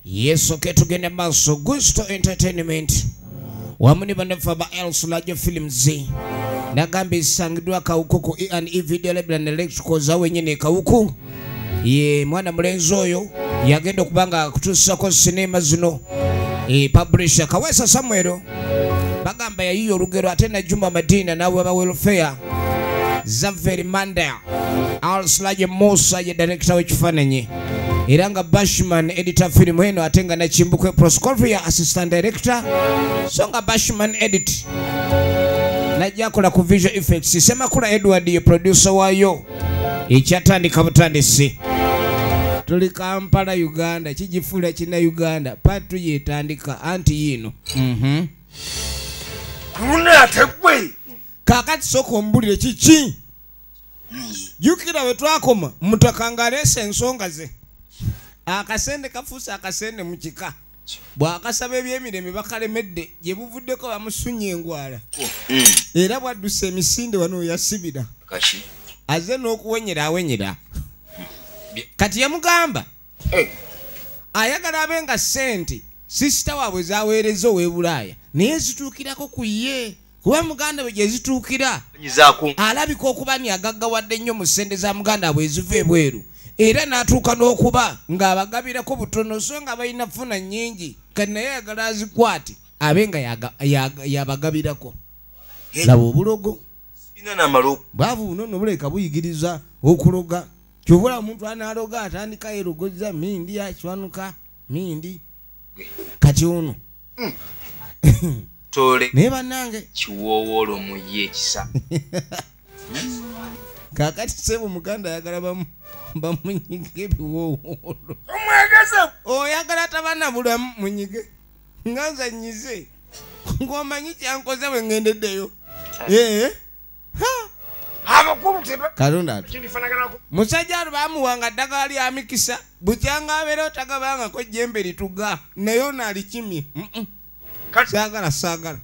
Yesu ke tugende maaso. Gusto Entertainment wamu ne bannaffe aba Elsulajo Films nagamba esangiddwa Kawuku ku E&E Video Label and Electricals awo wennyini e Kawuku. Ye mwana mulenzi oyo yagenda okuba nga akutuusako sinema zino. Publisher Kawesa Samuel bagamba yayiye olugero, ate Najuma Madina nawe aba welfare Zaveri Manda Alslaje Musa ye director w'ekifaananyi, era nga Bashman editor film eno, ate nga Nakimbukwe Proscovia assistant director, so nga Bashman edit najja akola ku visual effects. Semakula Edward ye producer waayo. Ekyatandika butandisi. Tuli Kampala Uganda, kigifuula kina Uganda patu yetandika anti yiino. Kaakati sooka ombulire kiki? Jjukira bwe twakoma mutaka ng'aleese ensonga ze. Akasente kafuuse akasente mu kika. Bw'akasaba ebyemirembe bakalemedde, gye buvuddeko bamusunye engwala. Era bw'adduse emisinde wano we yasibira. Azze n'okuwenyera awenyera. Kati yamugamba ayagala abe nga ssente sisita waabwe z'aweereza ow'e Bulaaya naye zituukirako ku ye, kuba muganda we gye zituukira alabika okuba ni agaggawadde nnyo mu ssente za muganda bwe eziva ebweru, era n'atuuka n'okuba ng'abagabirako butono so nga balina funa nnyingi, kati naye ayagala azikwate abe nga yabagabirako. Laba obulogo bwavu buno nno buleka buyigiriza okuloga. Kyova omuntu anaaloga atandika yerogoza mindi akiwanuka mindi. Kati ono naye bannange kiwoowoolo mu ye ekisa. Kaakati ssebo muganda ayagala bamunyige ebiwoowoolo. Oyagala tabana bulamu munyige nga nze nnyize ng'omanyi kyankoze bwe ŋŋendeddeyo. Katonda musajja alo bamuwanga ddagala lya mikisa, bukyanga abeera otagabangako jjembe lituga naye ono alikimye. Saagala saagala.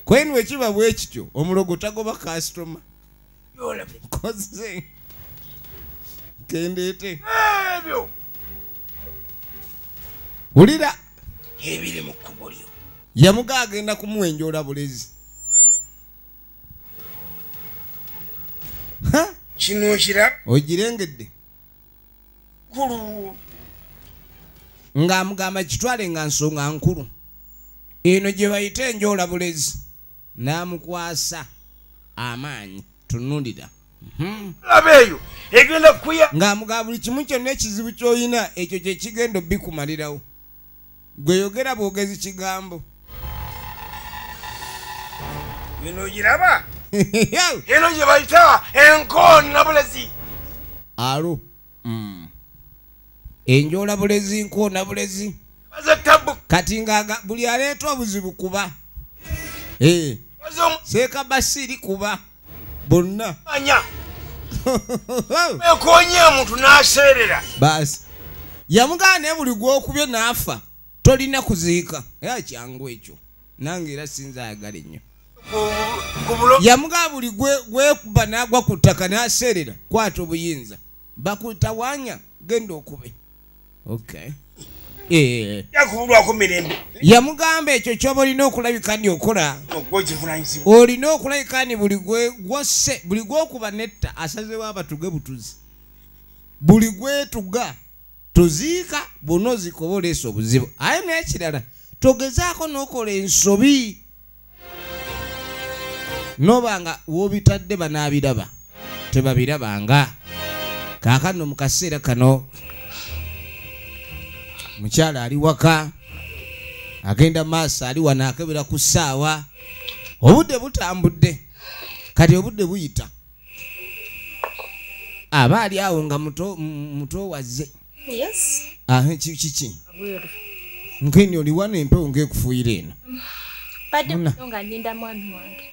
Kwenu ekiba bwe kityo omulogo tagoba kasitoma. Koze kendeete ebyo wulira ebiri mu kkubo lyo. Yamuga agenda kumuwenjola bulezi. Kino kiraba ogirengedde kulu ng'amugamba kitwale nga nsonga nkulu eno gye bayita enjoola bulezi, n'amukwasa amaanyi tunulira. Laba eyo egenda kuya ng'amugamba buli kimu kyonna ekizibu ky'olina ekyo kye kigenda obikumalirawo, gwe yogera bwogezi kigambo. Bino ogiraba eno gye bayita enkoona bulezi. Alo enjoola bulezi nkoona bulezi. Kati nga buli aleeta obuzibu kuba Seeka Basiri kuba bonna ekonye omuntu n'aseerera. Baasi yamugamba naye buli gw'okubye n'afa tolina kuziika, era kyangu ekyo nange era sinza ayagala ennyo. Yamugamba buli gwekuba n'agwa ku ttaka n'aseerera kwata obuyinza, bakutawanya genda okube. Okay. Yamugamba ekyo ky'oba olina okulabika ni okola, olina okulabika ni buli gwosse buli gwokuba netta asazeewo abatuge butuzi, buli gwetuga toziika bw'onoozika oba oleese obuzibu. Aye n'ekirala togezaako n'okola ensobi noba nga w'obitadde banaabiraba tebabirabanga. Kaakano mu kaseera kano mukyala ali waka agenda maaso ali wano akebera ku ssaawa, obudde butambudde kati obudde buyita, aba ali awo nga muto wazze. Kiki nkeni oli wano empewo ng'ekufuuyira eno.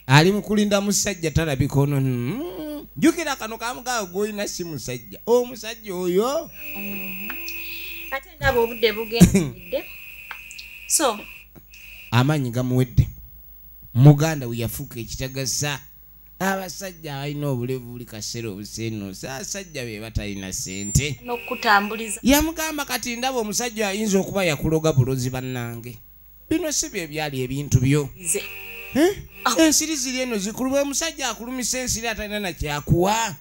Ali mu kulinda musajja talabika ono. Jjukira kano kamugaawo gw'olina si musajja, omusajja oyo ate ndaba obudde bugendedde. So amaanyi gamuwedde. Muganda we yafuuka ekitagasa. Abasajja abalina obulevu buli kaseera obusenuusa, abasajja be batalina ssente. N'okutambuliza. Yamugamba kati ndaba omusajja ayinza okuba yakuloga bulozi. Bannange, bino si bye byali ebintu byo. Nze. Eh? Ensiri ziri eno zikulu. Omusajja akulumisa ensiri, atalina nakyakuwa,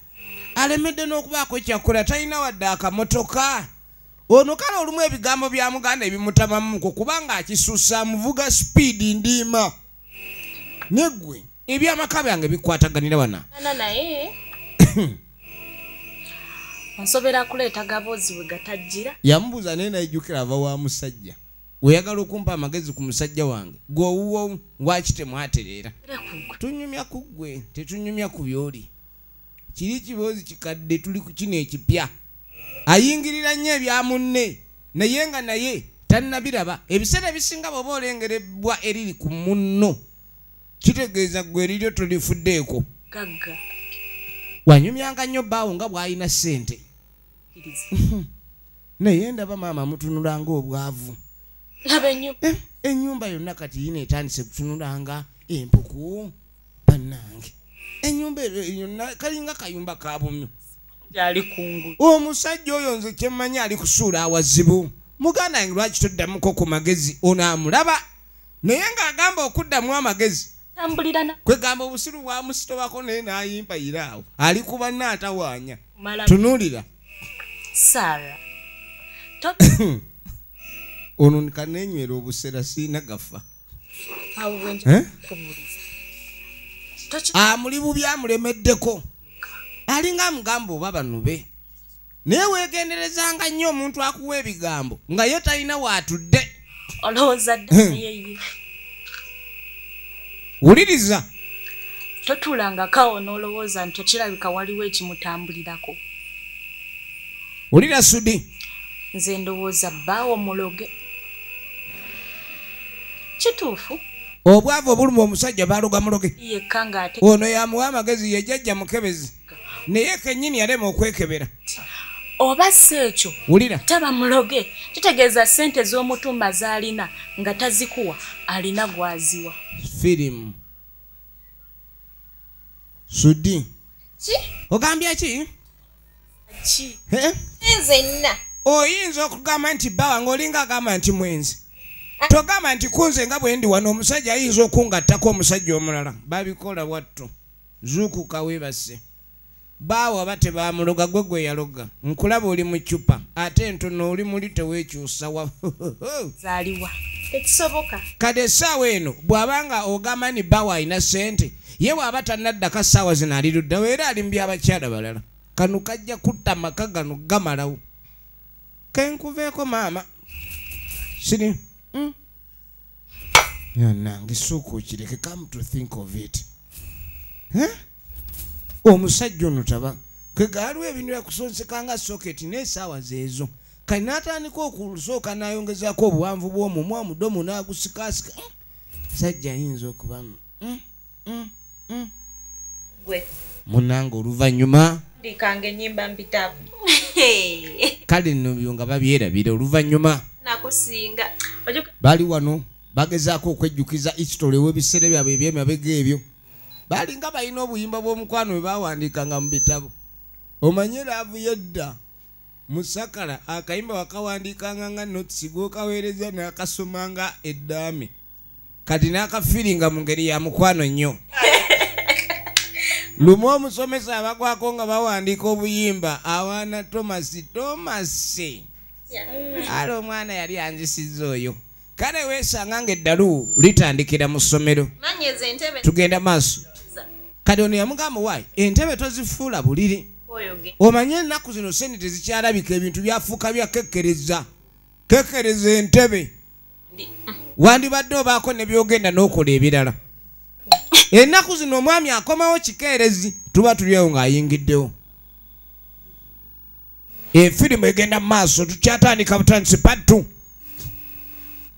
alemedde n'okubaako ekyakukola, talina wadde akamotoka. Ono kale olumu ebigambo bya muganda ebimutamamuko kubanga akisusa, amuvuga speed ndiima. Neggwe ebyamaka byange bikwataganira wana. Ana naye onsobera kuleeta gaboozi we gatajjira. Yamubuuza naye nayijjukira ava wa musajja. Weyagala okumpa amagezi ku musajja wange, gwe owuwo lwaki temwatereera? Era kugwe. Tunyumya ku ggwe, tetunyumya ku byoli. Kiri kiboozi kikadde, tuli ku kino ekipya. Ayingirira nnyo ebya munne naye nga naye tannabiraba. Ebiseera ebisinga bw'oba olengerebbwa eriri ku munno, kitegeeza ggwe eriryo tolifuddeeko. Gagga. Wanyumyanga nnyo bbaawo nga bw'alina ssente. Kkiriza. Naye ndaba maama mutunulanga obwavu. Laba ennyumba. Eh, ennyumba yonna kati yina etandise kutunulanga empuku. Bannange, ennyumba eyo yonna kalinga kayumba ka bumyu. Gyali kungulu. Omusajja oyo nze kyemmanyi ali kusuula awazibu. Muganda wange, lwaki toddamuko ku magezi? Ono amulaba naye ng'agamba okuddamu amagezi. Tambulira na Kwegamba obusiru bwamusitobako naye n'ayimpayira awo ali ku banne atawaanya. Mala. Tunuulira. Sara. Ono kanenywera obusera, siina gafa. Awo bwenja Eh? kubuuliza. Toki Amuli bubi, amulemeddeko, alinga amugamba oba bano be. Naye weegenderezanga nnyo omuntu akuwa ebigambo nga ye talina waatudde. Olowooza dda yeye. Wuliriza. Totuulangako n'olowooza nti okirabika waliwo ekimutambulirako. Wulira Sudi. Nze ndowooza bbaawo muloge. Kituufu. Obwavu obuluma omusajja, baloga muloge. Yekka ng'ate Ono yamuwa amagezi, ye jjajja mukebezi, naye kennyini yalema okwekebera. Oba si ekyo, Wulira. taba muloge, kitegeeza ssente z'omutumba z'alina nga tazikuwa, alina gw'aziwa. Firimu Sudi. Ki? Ogambye ki? Ki? Eh? Nze nna. Oyinza okugamba nti bba wange olinga agamba nti mwenzi. Togamba nti kunze nga bwe ndi wano omusajja ayinza okungattako omusajja omulala. Babikola bwatto. Zuukuka weebase. Baawo aba tebamuloga, gwe gwe yaloga. Nkulaba oli mu ccupa ate entono, oli muli teweekyusa wa. Zaaliwa. Tekisoboka. Kati essaawa eno bw'abanga ogamba ni bbaawo alina ssente, ye bw'aba tannaddaka ssaawa zino ali luddawo era ali mu byabakyala balala. Kano kajja kutta maka gano gamalawo. Kenkuveeko maama siri. Nange sooka okireke. Come to think of it, Eh? Omusajja ono taba kwe ebintu byakusonseka nga soketi n'essaawa zeezo. Kati n'atandika okusooka n'ayongezaako obuwanvu bw'omumwa, omudomo n'agusikaasika. Sajja ayinza okuba Gwe. Munange, oluvannyuma Ndikanga ennyimba mu bitabo. Kale nno byo nga babyerabira oluvannyuma. Nakusinga. Bali wano bagezaako okwejjukiza history w'ebiseera byabwe ebyemabega ebyo. Balinga balina obuyimba bw'omukwano bwe bawandiikanga mu bitabo. Omanye love yedda musakala, akayimba wakawandiikanga nga notes, gwokaweereza n'akasomanga eddaame, kati n'akafiiringa mu ngeri ya mukwano nnyo. Lumu omusomesa abagwako nga bawandiika obuyimba awaana Tomasi. Tomasi ale omwana yali anzisizza oyo. Kale weesanga nga eddalu litandikira mu ssomero. Manyeza entebe. Tugenda maaso. Kati ono yamugamba, waayi entebe tozifuula buliri. Oyoge. Omanye ennaku zino sente tezikyalabika, ebintu byafuuka byakekereza kekereza entebe. Wandibadde obaako ne byogenda n'okola ebirala. Ennaku zino omwami akomawo kikeerezi, tuba tulyawo ng'ayingiddewo. Efirimu egenda mu maaso, tukyatandika butandisi patu.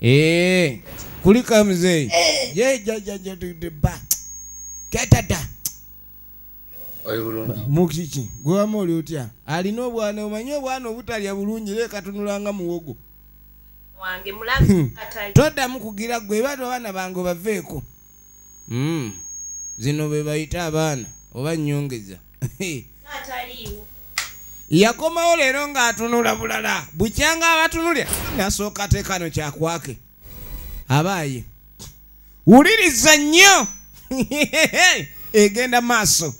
Ee, kulika muzeeyi ba ketata. Oli bulungi? Mukiki gwewamu oli otya? Alina obwana, omanyi obwana obutalya bulungi, leeka tunulanga muwogo. Wange mulabe atali. Toddamu kugira gwe batu abaana bange obaveeko. Zino be bayita abaana oba nnyongeza. Yakomawo leero ng'atunula bulala. Bukyanga abatunulya nasooka ateekano kyakwake. Abaaye. Wuliriza nnyo. Egenda maaso.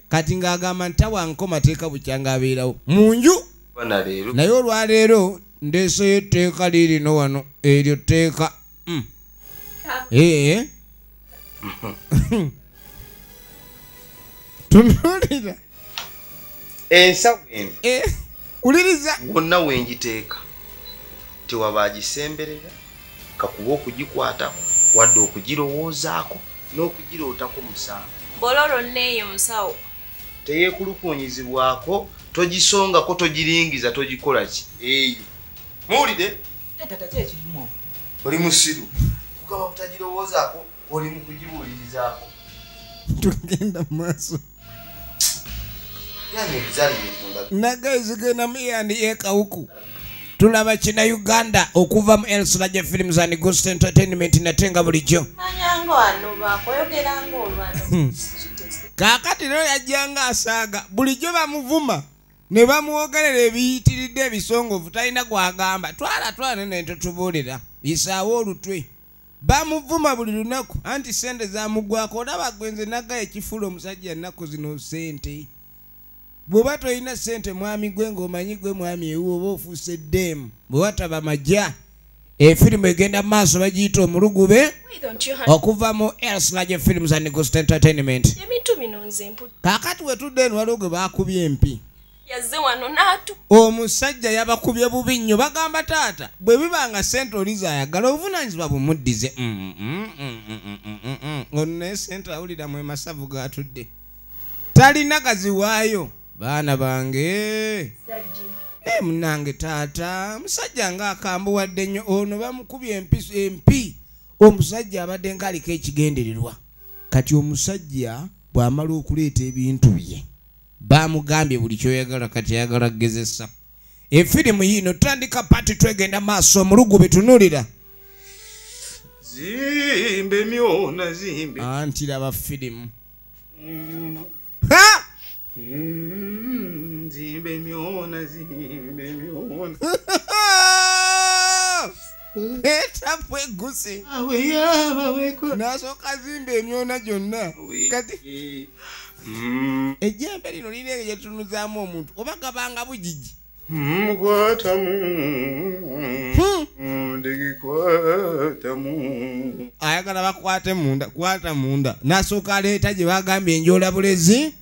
Kati ng'agamba ntawanko mateeka bukyanga abeerawo. Mu nju. Naye olwaleero ndeeseyo etteeka liirino wano eryo tteeka. Tunuulira. Ensawo eno. Wuliriza. Wonna we ngiteeka tewaba agisemberera kakuba okugikwatako wadde okugirowoozaako n'okugirootako musango. Bololo neeyo nsawo. Teyeekulukuunyizibwako, togisongako, togiringiza, togikola ki eyo. Muwulire? Tata ki ekirimu? Oli musiru. Kugamba butagirowoozaako oli mu kugibuulirizaako. Tugenda mu maaso. Nagaizigena miyandi ekawuku. Tulaba kina Uganda okuva mu El Siraje Films and Ghost Entertainment natenga bulijjo. Manyango ano bakoyogeranga olwano. Kaakati leero yajjanga asaaga bulijjo bamuvuma ne bamwogerera ebiyitiridde ebisongovu talina gwagamba twala twala nene totubuulira yisaawo olutwe. Bamuvuma buli lunaku anti ssente zamuggwako olaba gwe nze naggayo ekifuula omusajja ennaku zino ssente. Bw'oba tolina ssente mwami gwe ng'omanyi gwe mwami ewuwo oba ofuuse ddeemu bwe wataba majja. Efirimu egenda mu maaso bagiyita Omulugube okuva mu El Siraje Films and Ghost Entertainment. Kaakati we tudde eno waliwo gwe baakubye empi. Omusajja yabakubye bubi nnyo bagamba taata bwe biba nga ssente oli zaayagala obuvunaanyizibwa bumuddize. Ono naye ssente awulira mwe masavu g'atudde. Talina gaziwaayo. Baana bange. Munnange taata musajja ng'akambuwadde nnyo ono bamukubye empi. Omusajja abadde ng'aliko ekigendererwa. Kati omusajja bw'amala okuleeta ebintu bye bamugambye buli ky'oyagala kati ayagala kugezesa. Efirimu yiino tutandika paati twegenda maaso Omulugube tunuulira. Zimbe myona zimbe. Anti laba firimu. Ha! Zimbe myona zimbe myona. Etapu eguse. Nasooka zimba emyona gyonna. Kati ejjembe lino lirina engeri gye litunuzaamu omuntu oba gabanga bugigi. Ayagala bakwate munda, kwata munda. Nasooka aleeta gye bagambye enjoola bulezi.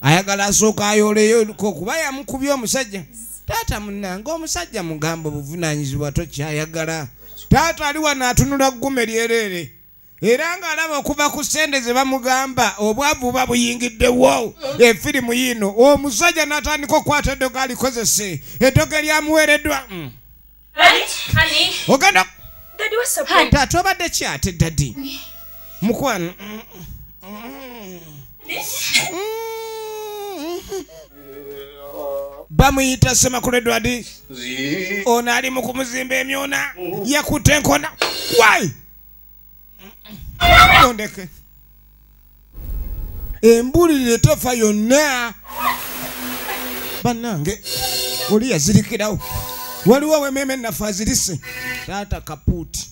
Ayagala asooka ayoleyo kuba yamukubye omusajja. Taata munnange omusajja mugamba obuvunaanyizibwa tokyayagala. Taata ali wano atunula ggume lyereere. Era ng'alaba okuva ku ssente ze bamugamba obwavu buba buyingiddewo. Efirimu yiino omusajja n'atandika okukwata eddogo alikozese. Eddogo eryamuweereddwa. Ogenda. Taata obadde ki ate daddy? Mukwano. Bamuyita Ssemakula Edward. Ono ali mu kumuzimba emyona. Yakutte enkona. Why? Ondeke. Embulire tefa yonna. Bannange oli yazirikirawo. Waliwo wememe nnafu azirise. Taata kapuuti.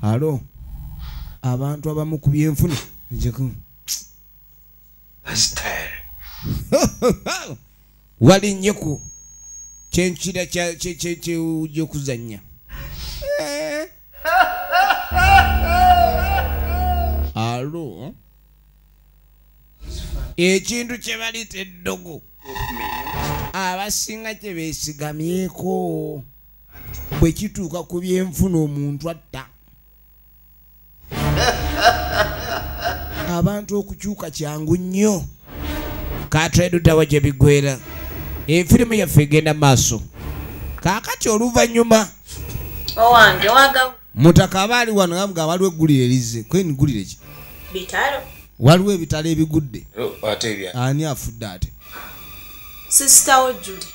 Alo. Abantu abamu ku byenfuna. Walinnye ku kyenkira ky'okuzannya. Alo. Ekintu kye balita eddogo abasinga kye beesigamyeko bwe kituuka ku byenfuna omuntu atta. Abantu okukyuka kyangu nnyo. Katweduddawa gye biggwera. Efirimu yaffe egenda maaso. Kaakati oluvannyuma owange waga mutaka aba ali wano nga waliwo eggulire erizze. Kweni ggulire ki? Bitalo. Waliwo ebitalo ebigudde. Ani afudde ate? Sister wo Julie.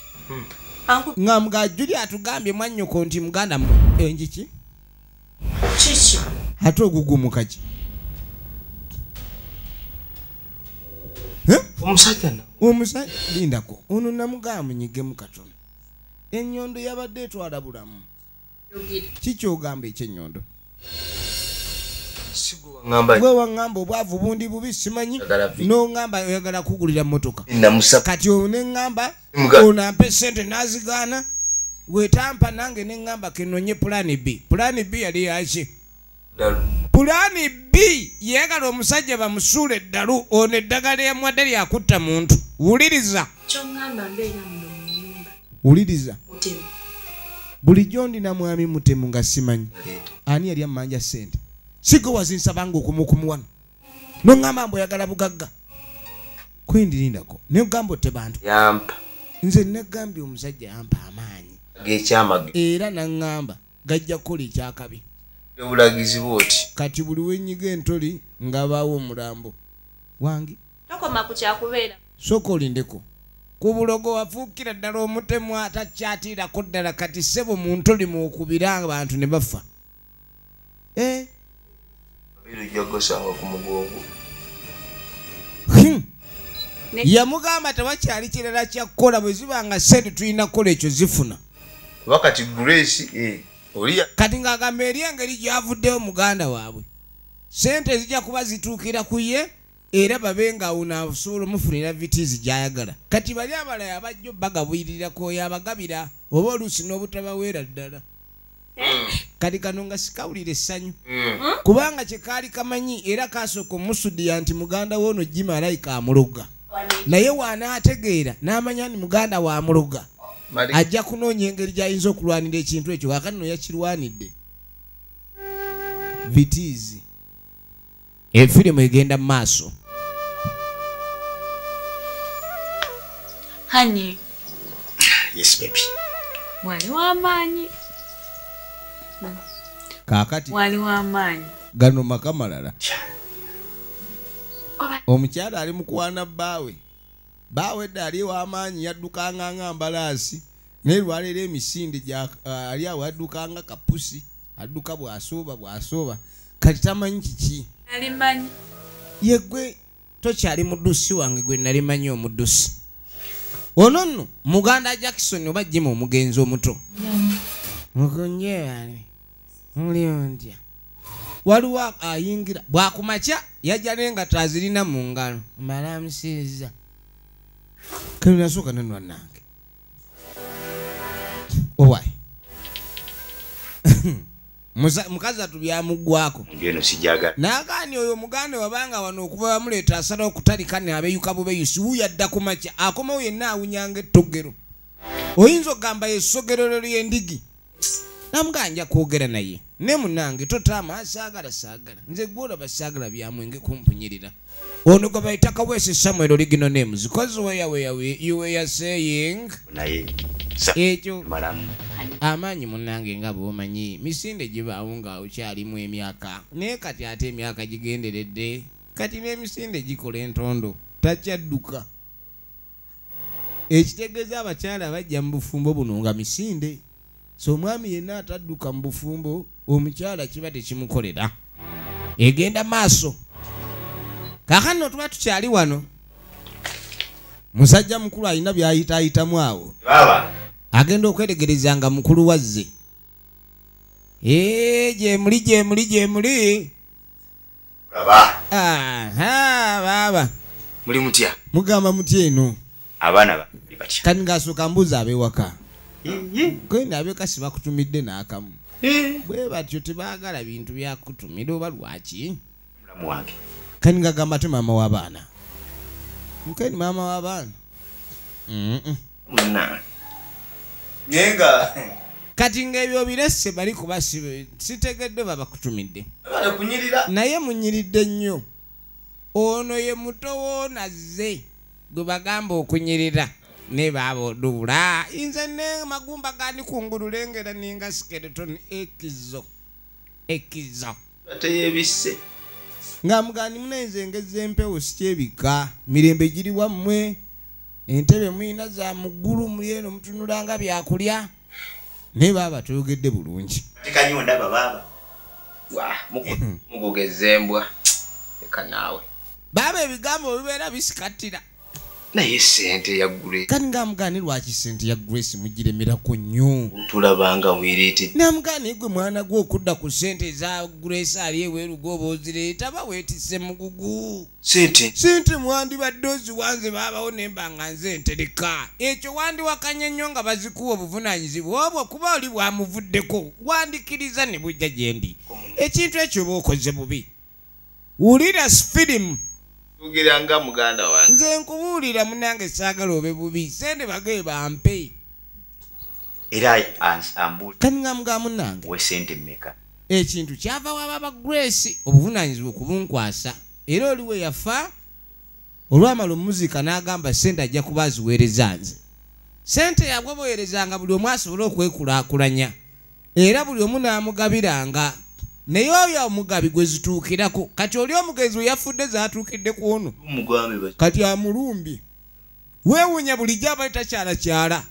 Nga mga Julia atugambye mwannyoko nti muganda enjiki. Kiki? Ate ogugumuka ki? Omusajja na. Omusajja lindako. Ono namugamba munyigemu katono. Ennyondo yabadde etwala bulamu. Kiki ogamba ekyennyondo? Gwe waŋŋamba obwavu bundi bubi simanyi n'oŋŋamba oyagala kugulira mmotoka. Kati ne ŋŋamba ono ampe ssente n'azigaana wetampa nange ne ŋŋamba kenonye pulaani B. Pulaani B yali yaki? Pulaani B yeeyagala omusajja bamusuule eddalu ono eddagala lyamuwadde lyakutta muntu. Wuliriza. Ky'oŋŋamba mbeera muno mu nnyumba. Wuliriza. Bulijjo ndina mwami mutemu nga simanyi. Ani yali ammanja ssente? Sigo wazinsabanga okumukumu wano. N'oŋŋamba mbu oyagala bugagga. Kwendirindako. Ne ogamba otte bantu. Yampa. Nze nagambye omusajja yampa amaanyi. Ag'ekyamagero. Era n'aŋŋamba gajja kukola ekyakabi. Obulagizi bw'oti. Kati buli wenyiga entoli ng'abaawo omulambo. Wange. Tokoma ku kyakubeera. Sooka olindeko. Ku bulogo wafuukira ddala omutemu atakyatiirako ddala kati ssebo mu ntoli mw'okubira abantu ne bafa. Yamugamba tewakyali kirala kya kukola bwe ziba nga ssente tulina kukola ekyo zifuna. Wakati Grace Kati ng'agamba eri engeri gy'avuddeyo muganda waabwe. Ssente zijja kuba zituukira ku ye era babe nga ono asobola omufunira vitiizi gy'ayagala. Kati bali abalala abajja bagabuyirirako oyo abagabira oba oluusi n'obutabaweera ddala. Kati kano nga sikawulira essanyu. Kubanga kye kaali kamanyi era kasooka omusudiya nti muganda we ono Jimmy alayika amuloga. Naye w'anaategeera n'amanya nti muganda wa amuloga. Ajja kunoonya engeri gy'ayinza okulwanira ekintu ekyo kaakati nno yakirwanidde. Vitiizi. Efirimu egenda mu maaso. Honey. Yes baby. Wali w'amaanyi. Kaakati. Wali w'amaanyi. Gano maka malala. Omukyala ali mu kuwaana bbaawe. Bbaawe dda ali w'amaanyi yaddukanga nga mbalaasi. Naye lwaleero emisinde ali awo addukanga kapusi. Adduka bw'asooba bw'asooba. Kati tamanyi kiki. Nalimanyi. Ye gwe tokyali muddusi wange gwe nalimanyi omuddusi. Ono nno muganda Jackson oba Jimmy omugenzi omuto. Mukunjeani. Muli ntya. Waliwo ayingira bwakumakya yajja n'engatto azirina mu ngalo. Mbalamusiza. Kano nasooka nanwa nange. Owai. Mukazi atubyamuggwako. Ngeno sijagala. Naagaani oyo muganda wabanga wano okuva bamuleeta asalawo okutalika n'abeeyuka bubeyusi wuuyo adda ku makya akomawo yenna awunyanga ettogero. Oyinza okugamba essogero ly'endigi. Namugamba nja kwogera naye. Ne munnange totaama saagala saagala. Nze gw'olaba saagala bya mwenge kumpunyirira. Ono gwe bayita Kaweesi Samuel original names. Cause where you were saying. Naye ekyo amaanyi munnange nga bw'omanyi misinde gibaawo nga okyalimu emyaka. Naye kati ate emyaka gigenderedde. Kati n'emisinde gikola entondo. Takyadduka. Ekitegeeza abakyala bajja mu bufumbo buno nga misinde. So omwami yenna atadduka mu bufumbo omukyala kiba tekimukolera. Egenda maaso. Kaakano tuba tukyali wano. Musajja mukulu alina by'ayitaayitamu awo. Agenda okwetegereza nga mukulu wazze. Gyemuli gyemuli gyemuli. Aha baaba. Muli mutya? Mugamba mutya eno? Abaana bali batya? Kati ng'asooka mbuuza ab'ewaka. Kwenda ab'eka si bakutumidde n'akamu. Bwe batyo tebaagala bintu byakutumira oba lwaki? Mulamu wange. Kati ng'agamba ate maama w'abaana. Mukeni maama w'abaana. Nenga. Kati ng'ebyo biresse bali kuba sitegedde babakutumidde. Naye munyiridde nnyo. Ono ye muto woonazze gwe bagamba okunyirira. Ne baaba oduula. Nze ne magumba gandi kungulu lengera ninga skeleton ekizo. Ekizo. Teyebisse. Nga mugani munenze engezi empewo sikyebika. Mirembe giri wammwe. Entebe mulina za mu ggulu muli eno mutunulanga byakulya. Naye baaba toyogedde bulungi. Tekanyo ndaba baaba. Wa mukugezza embwa. Leka naawe. Baaba ebigambo bibeera bisikattira. Naye ssente ya Grace. Kati ng'amugaane lwaki ssente ya Grace mugiremerako nnyo? Tulabanga weereetedde. N'amugaane gwe mwana gwe okudda ku ssente za Grace ali ebweru gw'oba ozireeta ba weetisse mugugu. Ssente. Ssente mwandibadde oziwanze baabawo ne mba nga nze ntereka. Ekyo wandiwakanya nnyo nga bazikuwa obuvunaanyizibwa obwo kuba oli bwamuvuddeko. Wandikiriza ne bujja gye ndi. Ekintu ekyo oba okoze bubi. Wulira firimu. Nga muganda wange. Nze nkubuulira munnange saagala obe bubi. Ssente bagaye bampe. Era ambuulira. Kati nga mugamba munnange. We ssente mmeka? Ekintu kyava wa baba Grace obuvunaanyizibwa okubunkwasa. Era oli we yafa olwamala omuziika n'agamba ssente ajja kuba aziweereza nze. Ssente yabwe boyerezanga buli omu asobole okwekulaakulanya. Era buli omu n'amugabiranga. Naye oyo omugabi gwe zituukirako. Kati oli omugenzi we yafudde zaatuukidde ku ono. Kati amulumbye. Weewuunya bulijjo abali takyalakyala.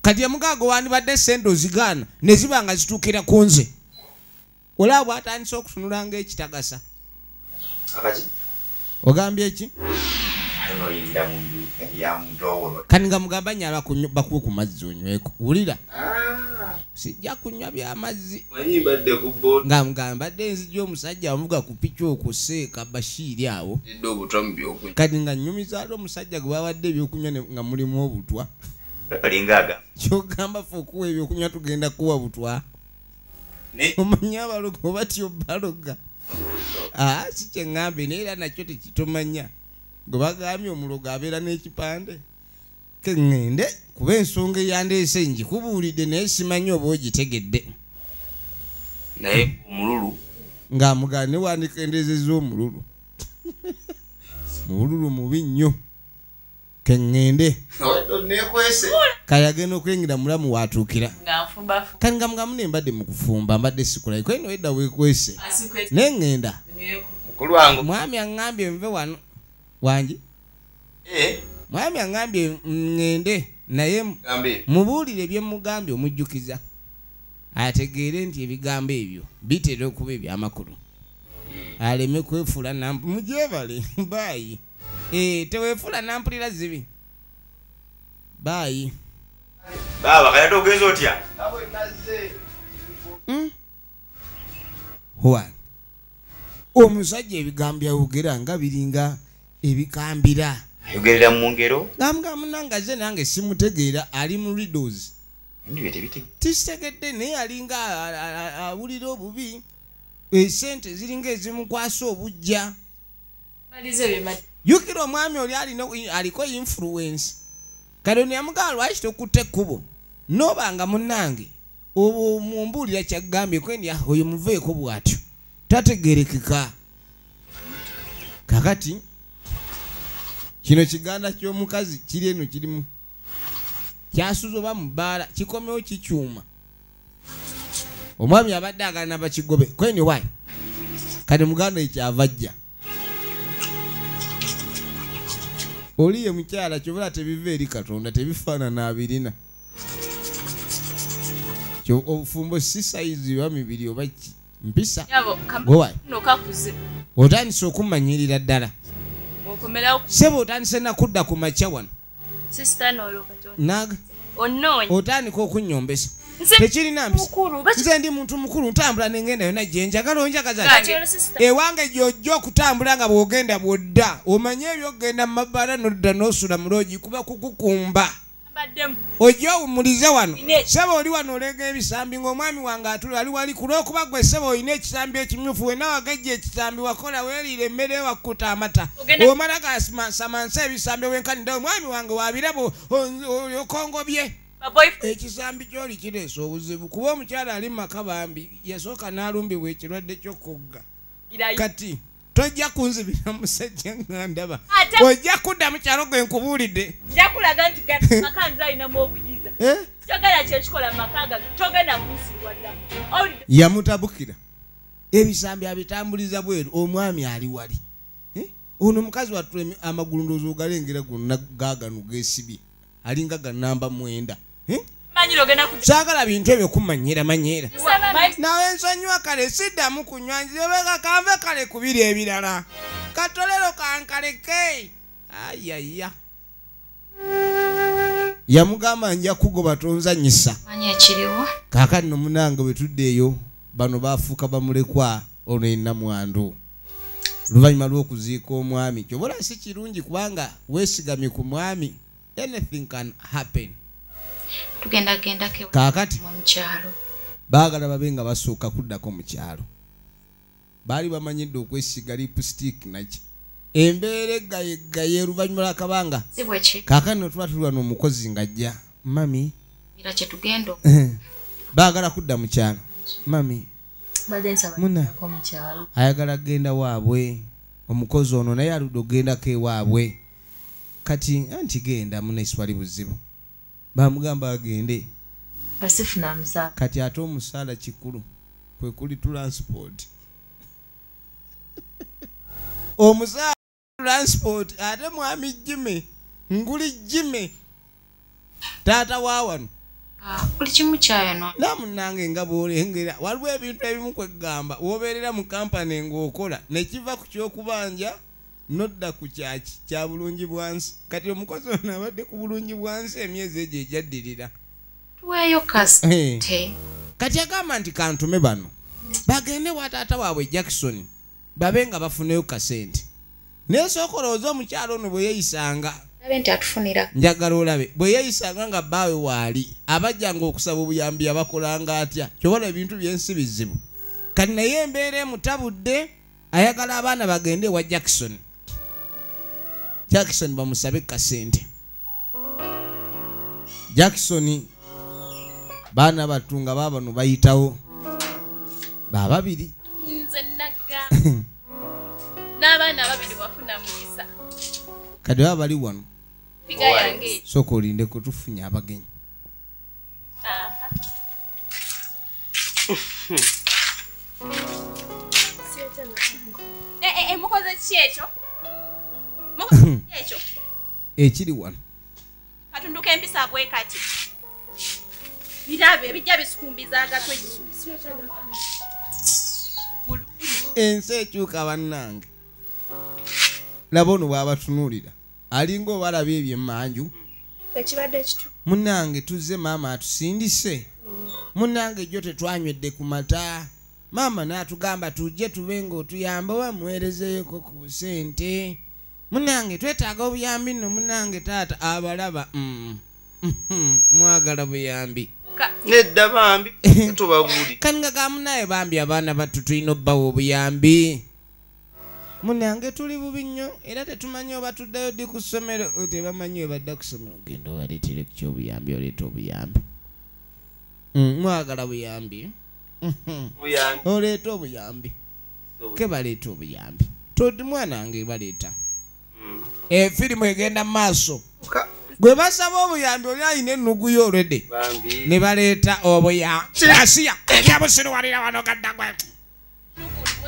Kati emugaago wandibadde ssente ozigaana ne ziba nga zituukira ku nze. Olaba bw'atandise okutunula ng'ekitagasa. Ogambye ki? Kati nga mugamba nnyala bakuwe ku mazzi onyweko. Wulira. Sijja kunywa by'amazzi. Nga mugamba mbadde nzijja omusajja amuvuga ku piki okwo Seeka Bashiiri awo. Kati nga nnyumiza ate omusajja gwe bawadde ebyokunywa nga mulimu obutwa. Ky'ogamba ffe okuwa ebyokunywa tugenda kuwa butwa. Omanyi abalogo batyo baloga. Si kye ŋŋambye naye era nakyo tekitomanya. Gwe bagambye omulogo abeera n'ekipande. Ke ŋŋende kuba ensonga eyandeese ngikubuulidde naye simanyi oba ogitegedde. Naye omululu. Ng'amugamba ne wandikendeezezza omululu. Omululu mubi nnyo. Ke ŋŋende. Kale agenda okuyingira mulamu waatuukira. Kati nga mugamu ne mbadde mu kufumba mbadde sikulayo. Kale nno edda weekwese. Naye ŋŋenda. Mwami aŋŋambye nve wano. Wangi? Mwami aŋŋambye ŋŋende naye mubuulire bye mugambye omujjukiza. Ategeere nti ebigambo ebyo bitera okuba ebyamakulu. Aleme kwefuula mugyebale baayi. Teweefuula nampulira zibi. Baayi. Baaba kale ate ogenze otya? Wa. Omusajja ebigambo byayogera nga biringa ebikambira. Ayogerera mu ngero? Ngamba munnange azze nange simutegeera ali mu riddles. Tikitegedde naye alinga awulira obubi. Essente ziringa ezimukwasa obujja. Jjukira omwami oli aliko influence. Kale ono yamugamba lwaki tokutte ekkubo? N'obanga munnange obwo mumbuulira kyagambye kwendi oyo muveeko bw'atyo. Tategeerekeka. Kakati kino kiganda ky'omukazi kiri eno kirimu kyasuza oba mu bbaala kikomyewo kikyuma. Omwami abadde agala bakigobe kweni wayi. Kati muganda ekyava ajja. Oli ye mukyala kyobula tebiva eri Katonda tebifaanana abirina. Obufumbo si sayizi oba mibiri oba ki mpisa. Gwe otandise okumanyirira ddala. Ssebo otandise nakudda ku makya wano. Otandika okunnyombesa. Tekirina mpisa. Nze ndi muntu mukulu ntambula ne ngenda yonna gye njagala onjagaza. Ewange gy'ojja okutambula nga bw'ogenda bw'odda. Omanye eby'okugenda mu mabbala n'odda n'osula mu loogi kuba kukukumba. Ojja owummulize wano. Ssebo oli wano olega ebisambi ng'omwami wange atula ali wali ku lw'okuba ggwe ssebo olina ekisambi ekimyufu wenna wagejja ekisambi wakola weeriira emmere wakkuta amata. Omala gasamansa ebisambi wenkanidde omwami wange wabirabo okongobye. Ekisambi ky'oli kireese obuzibu kuba omukyala ali mu maka bambi yasooka n'alumbibwa ekirwadde ky'okugga. Kati tojja kunzibira musajja nga ndaba. Ojja kudda mu kyalo gwe nkubuulidde. Nja kulaga nti maka nze alinamu obuyinza. Kyogera kyekikola mu maka gange togenda kunsirwa dda. Yamutabukira. Ebisambi abitambuliza bweru omwami ali wali. Ono mukazi wattu amagulu ndowooza ogalengera gonna gaagano geesibye alinga ga namba 9. Saagala bintu ebyo kumanyira manyira. Nawe nsonyiwa kale siddamu kunywa nzibeka kanve kale kubiri ebirala. Katolero kankaleke. Ayaya. Yamugamba nja kugoba tonzanyisa. Kaakati nno munnange bwe tudde eyo bano baafuuka bamulekwa ono ye nnamwandu. Luvannyuma lw'okuziika omwami kyobola si kirungi kubanga weesigamye ku mwami, anything can happen. Tugendagendako Kaakati mu kyalo. Baagala babe nga basooka kuddako mu kyalo. Baali bamanyidde okwesiga lipstick naki. Embeera eggayeggaye oluvannyuma lw'akabanga. Si bwe kiri. Kaakati nno tuba tuli wano omukozi ng'ajja. Mami. Era kye tugenda Baagala kudda mu kyalo. Mami. Mbadde nsaba Muna. kugendako mu kyalo. Ayagala kugenda waabwe. Omukozi ono naye aludde okugendako ewaabwe. Kati anti genda munne siwali buzibu. Bamugamba agende. Nga sifuna musaala. Kati ate omusaala kikulu kwe kuli transport. Omusaala transport ate mwami Jimmy, nguli Jimmy. Taata wa wano. Buli kimu kyayonoona. Na munnange nga bw'olengera waliwo ebintu ebimu kwegamba w'obeerera mu kampani ng'okola ne kiva ku ky'okubanja nodda ku kyaki kya bulungi bwansi. Kati omukozi ono abadde ku bulungi bwansi emyezi egyo egyaddirira. Tuweeyo kasente. Kati agamba nti kantume bano bagende wa taata waabwe Jackson babe nga bafuneyo kasente. Naye sooka olowooza omukyala ono bwe yeeyisanga. Olabe nti atufunira. Njagala olabe bwe yeeyisanga nga bbaawe waali abajjanga okusaba obuyambi abakolanga atya. Ky'obola ebintu by'ensi bizibu. Kati naye embeera emutabudde ayagala abaana bagende ewa Jackson. Jackson bamusabe kasente. Jackson baana batunga baabano bayitawo bababiri. Nze nagga n'abaana babiri wafuna mukisa. Kati baba bali wano. Figa yange. Sooka olindeko tufunye abagenyi. Aha. Mukoze ki ekyo? Mukoze ki ekyo? Ekiri wano. Katunduka empisa bwe kati. Birabe bijja bisukumbiza agatwe. Ensi ekyuka bannange. Laba ono bw'abatunuulira. Alinga oba alabye ebyemmanju. Ekibadde kitu. Munnange tuzze maama atusindise. Munnange jjo tetwanywedde ku mata. Maama n'atugamba tujje tube ng'otuyamba oba muweerezeeyoko ku busente. Munnange twetaaga obuyambi nno munnange taata abalaba. Mwagala buyambi. Nedda bambi tubabuuli. Kati nga ga munnaye bambi abaana battu tulina obbawa obuyambi. Munnange tuli bubi nnyo era tetumanyi oba tuddayo ddi ku ssomero. Tebamanyi we badda ku ssomero. Genda obaleetere ku ky'obuyambi oleete obuyambi. Mwagala buyambi. Buyambi. Oleete obuyambi. Ke baleeta obuyambi. Todi mwanange baleeta. Efirimu egenda mu maaso. Gwe basaba obuyambi oli alina ennugu yo already. Bambi. Ne baleeta obuyambi. Asiya yabusiruwalira wano gadda gwe.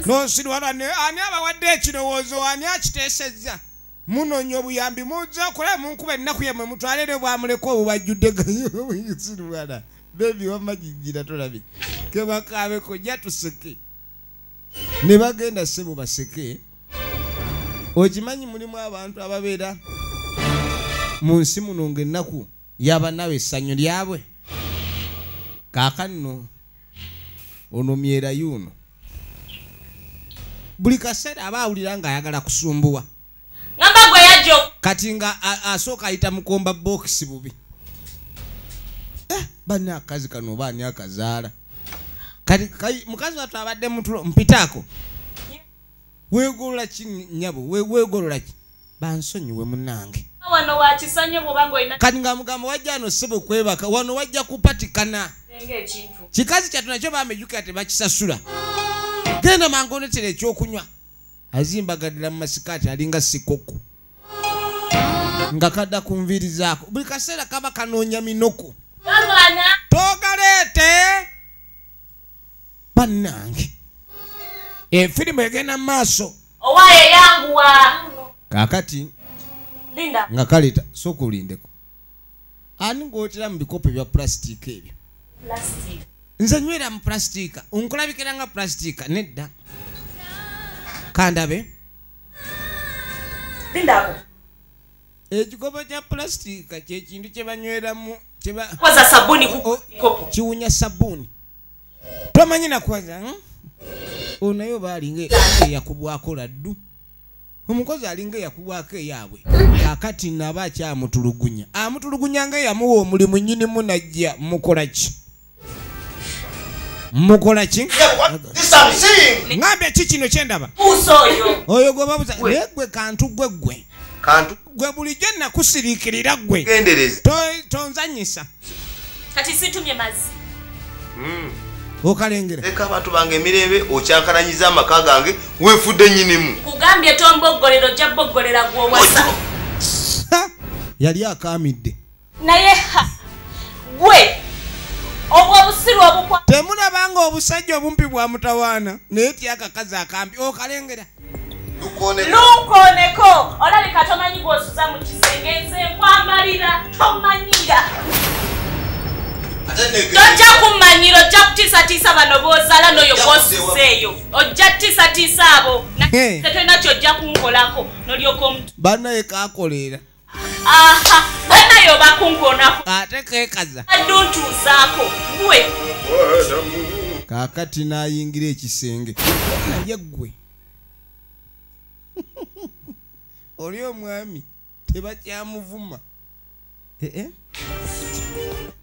N'osiruwala ani abawadde ekirowoozo ani akiteesezza? Munoonya obuyambi mujja okola munkuba ennaku yammwe mutwalere bwamuleka obubajjudde siruwala. Bebi wamma gijjira tolabye. Ke bakaabeko jja tuseke. Ne bagenda ssebo baseke. Okimanyi mulimu abantu ababeera mu nsi muno ng'ennaku yaba nawe essanyu lyabwe. Kaakano ono myera yuno. Buli kaseera aba awulira ng'ayagala kusumbuwa. Ngamba gwe yajjo. Kati nga asooka ayita mukomba bookisi bubi. Banne akazi kano oba ani akazaala. Kati mukazi wattu abadde mutulo mpitaako. Weegolola ki nnyabo? Weegolola ki? Bansonyiwe munnange. Wano wakisanye bw'oba ng'olina. Kati nga mugamba wajja wano ssebo kwebaka, wano wajja kupatikana. Kikazi kyattu nakyo bamejjukira tebakisasula. Genda mangu ondeetere ekyokunywa. Azimbagadira mu masikaati alinga sikoko. Nga kadda ku nviiri zaako. Buli kaseera kaba kanoonya minoko. Togaleete! Bannange. Efirimu egenda mu maaso. Owaaye yanguwa. Kaakati Linda. Nga kaleeta sooka olindeko. Ani ng'otera mu bikopo bya pulasitiika ebyo? Plastic. Nze nywera mu pulasitiika, onkulabikira nga pulasitiika nedda. Kandabe. Lindako. Ekikopo kya pulasitiika kye kintu kye banyweramu Koza sabuni ku kikopo. Kiwunya sabuni. Tomanyi nakwaza, Onayo balinga eyakubwako laddu. Omukozi alinga eyakubwako eyaabwe. Kaakati naba akyamutulugunya. Amutulugunya nga yamuwa omulimu nnyinimu najja mukola ki? Mukola ki? Ngambye ki kino kye ndaba? Buuza oyo. Oyo gwe babuuza. Naye gwe kantu gwe gwe. Kantu. Gwe bulijjo nakusiriikirira gwe. Gendereza. Tonzannyisa. Kati situmye mazzi. Okalengera. Leka abantu bange emirembe okyankalanyiza amaka gange weefudde nnyinimu. Kugambye tomboggolera ojja boggolera gw'owasa. Yali akaamidde. Naye gwe obwo obusiru obukwa. Temulabanga obusajja obumpi bwa mutawaana naye ti akakazi akampi okalengera. Lukoneko olabika tomanyi gw'osuza mu kisenge nze nkwambalira tomanyira. Tojja kummanyira ojja kutiisatiisa bano b'ozaala n'oyo gw'osuzeeyo. Ojja kutiisatiisa abo tetolina ky'ojja kunkolako n'olyoka omuntu. Bannaye kaakoleera. Aha, bannaye oba kunkonako. Ate keekaza. Adduntuuzaako gwe. Kaakati n'ayingira ekisenge. Naye ggwe. Oli omwami tebakyamuvuma.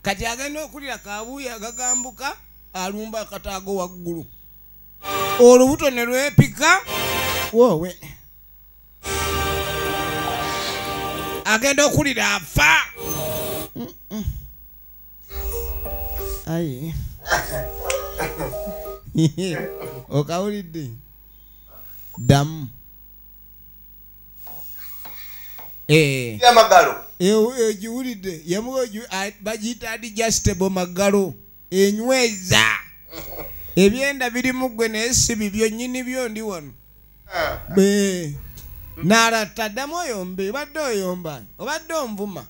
Kati agenda okulira kabuuyi agagambuka alumba akataago waggulu. Olubuto ne lwepika woowe. Agenda okulira afa. Ayi. Okawulidde. Ddamu. Amagalo. Egiwulidde bagiyita adjustable magalo enyweza. Ebyenda birimu ggwe naye si bibyo nnyini byo ndi wano. N'alatta ddamu oyombe obadde oyomba obadde onvuma.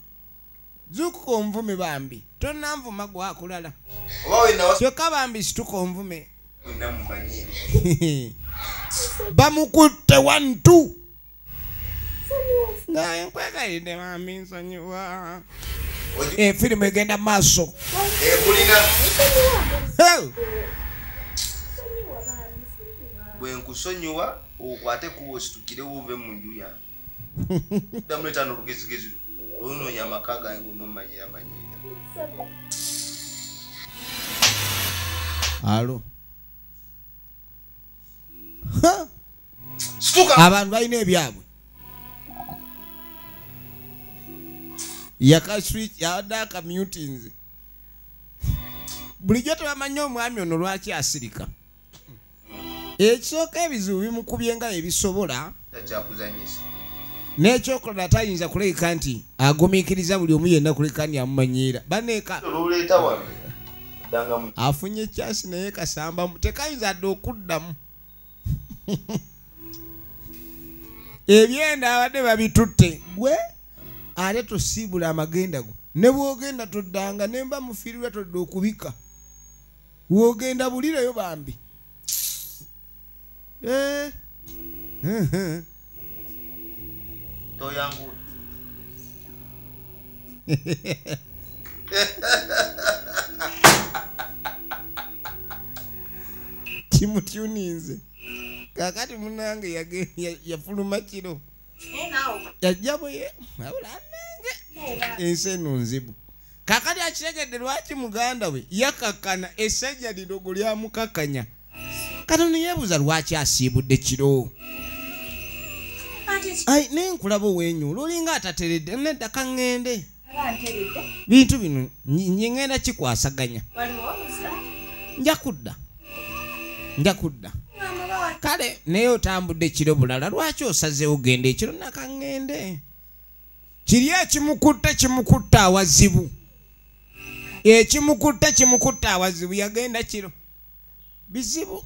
Zuukuka onvume bambi tonnanvuma gwakulala. Kyokka bambi situka onvume. Bamukutte 1 2. Naye nkwegayiridde bambi nsonyiwa. Efirimu egenda maaso. Ekulina. Bwe nkusonyiwa okwate kuba ositukirewo ove mu nju yange. Ddamu leeta n'olugezigezi olunoonya amaka gange onommanyira manyiira. Alo. Situka. Abantu balina ebyabwe. Yakaswitch yabadde akamutinze. Bulijjo tebamanyi omwami ono lwaki asirika. Ekisooka ebizibu bimukubye nga ebisobola. N'ekyokulala tayinza kulabika nti agumiikiriza buli omu yenna kuleka nti amumanyiira. Baneeka afunye kyasi naye kasambamu tekayinza dde okuddamu. Ebyenda abadde babitutte gwe ate tosiibula amagenda go ne bw'ogenda toddanga ne mba mufiirirwa todda okubika w'ogenda bulireyo bambi. Toyangu. Kimutuninze. Kakati munange yafuluma kiro. Yajja bwe wabula nange ensi eno nzibu. Kakati akitegedde lwaki muganda we yakakkana essajja lidogo lyamukakkanya. Katono yeebuuza lwaki asiibudde kiro. Ai naye nkulaba oweenyuula olinga atateredde nedda kaŋŋende. Bintu bino ŋŋenda kikwasaganya. Nja kudda. Nja kudda. Kale naye otambudde kiro bulala lwaki osazeewo genda ekiro nakaŋŋende. Kiri ekimukutte kimukutte awazibu. Ekimukutte kimukutte awazibu yagenda kiro. Bizibu.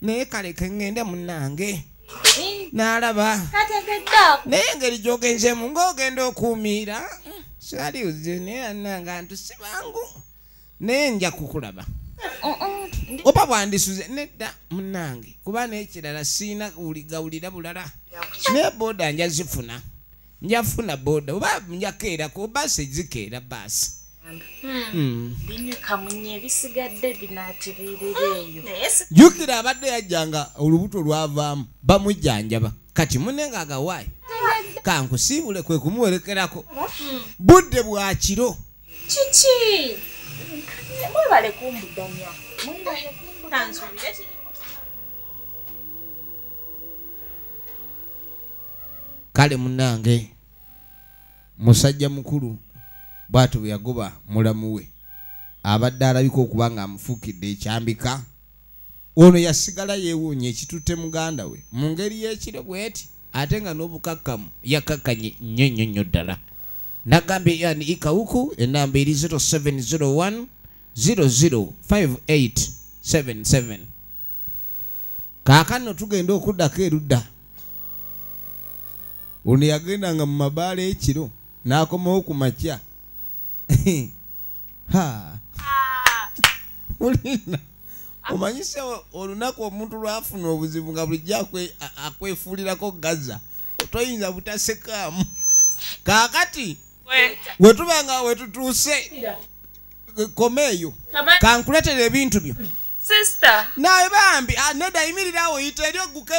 Naye kale kaŋŋende munnange. N'alaba naye engeri gy'ogenzeemu ng'ogenda okuumiira saliuze naye annanga ntu si bangu naye nja kukulaba oba bwandisuze nedda munnange kuba n'ekirala siina gawulira bulala naye booda nja zifuna njafuna boda oba njakeerako baasi zikeera baasi. Jjukira abadde yajjanga olubuto lwavaamu bamujjanjaba kati munne ng'agawaayi kankusiibule kwe kumuwerekerako budde bwa kiro. Kiki? Mwebale kumbudamya. Kale munnange musajja mukulu bw'atyo bwe yagoba mulamu we abadde alabika okuba ng'amufuukidde ekyambika. Ono yasigala yeewuunya ekitutte muganda we mu ngeri y'ekiro bw'eti ate nga n'obukakkamu yakkakkanye nnyo nnyo nnyo ddala. Nagambye yani ikawuku enamba eri 0701 005877. Kaakano tugenda okuddako erudda. Ono yagendanga mu mabaala ekiro n'akomawo ku makya. Ha. Ulina omanyise olunaku omuntu lwafuna obuzibu nga bulijjo akwefuulirako Gaza toyinza butasekaamu. Kaakati we tuba nga we tutuuse komeeyo kankuleetera ebintu byo. Sister. Naye bambi nedda yimirirawo yita eri ogguke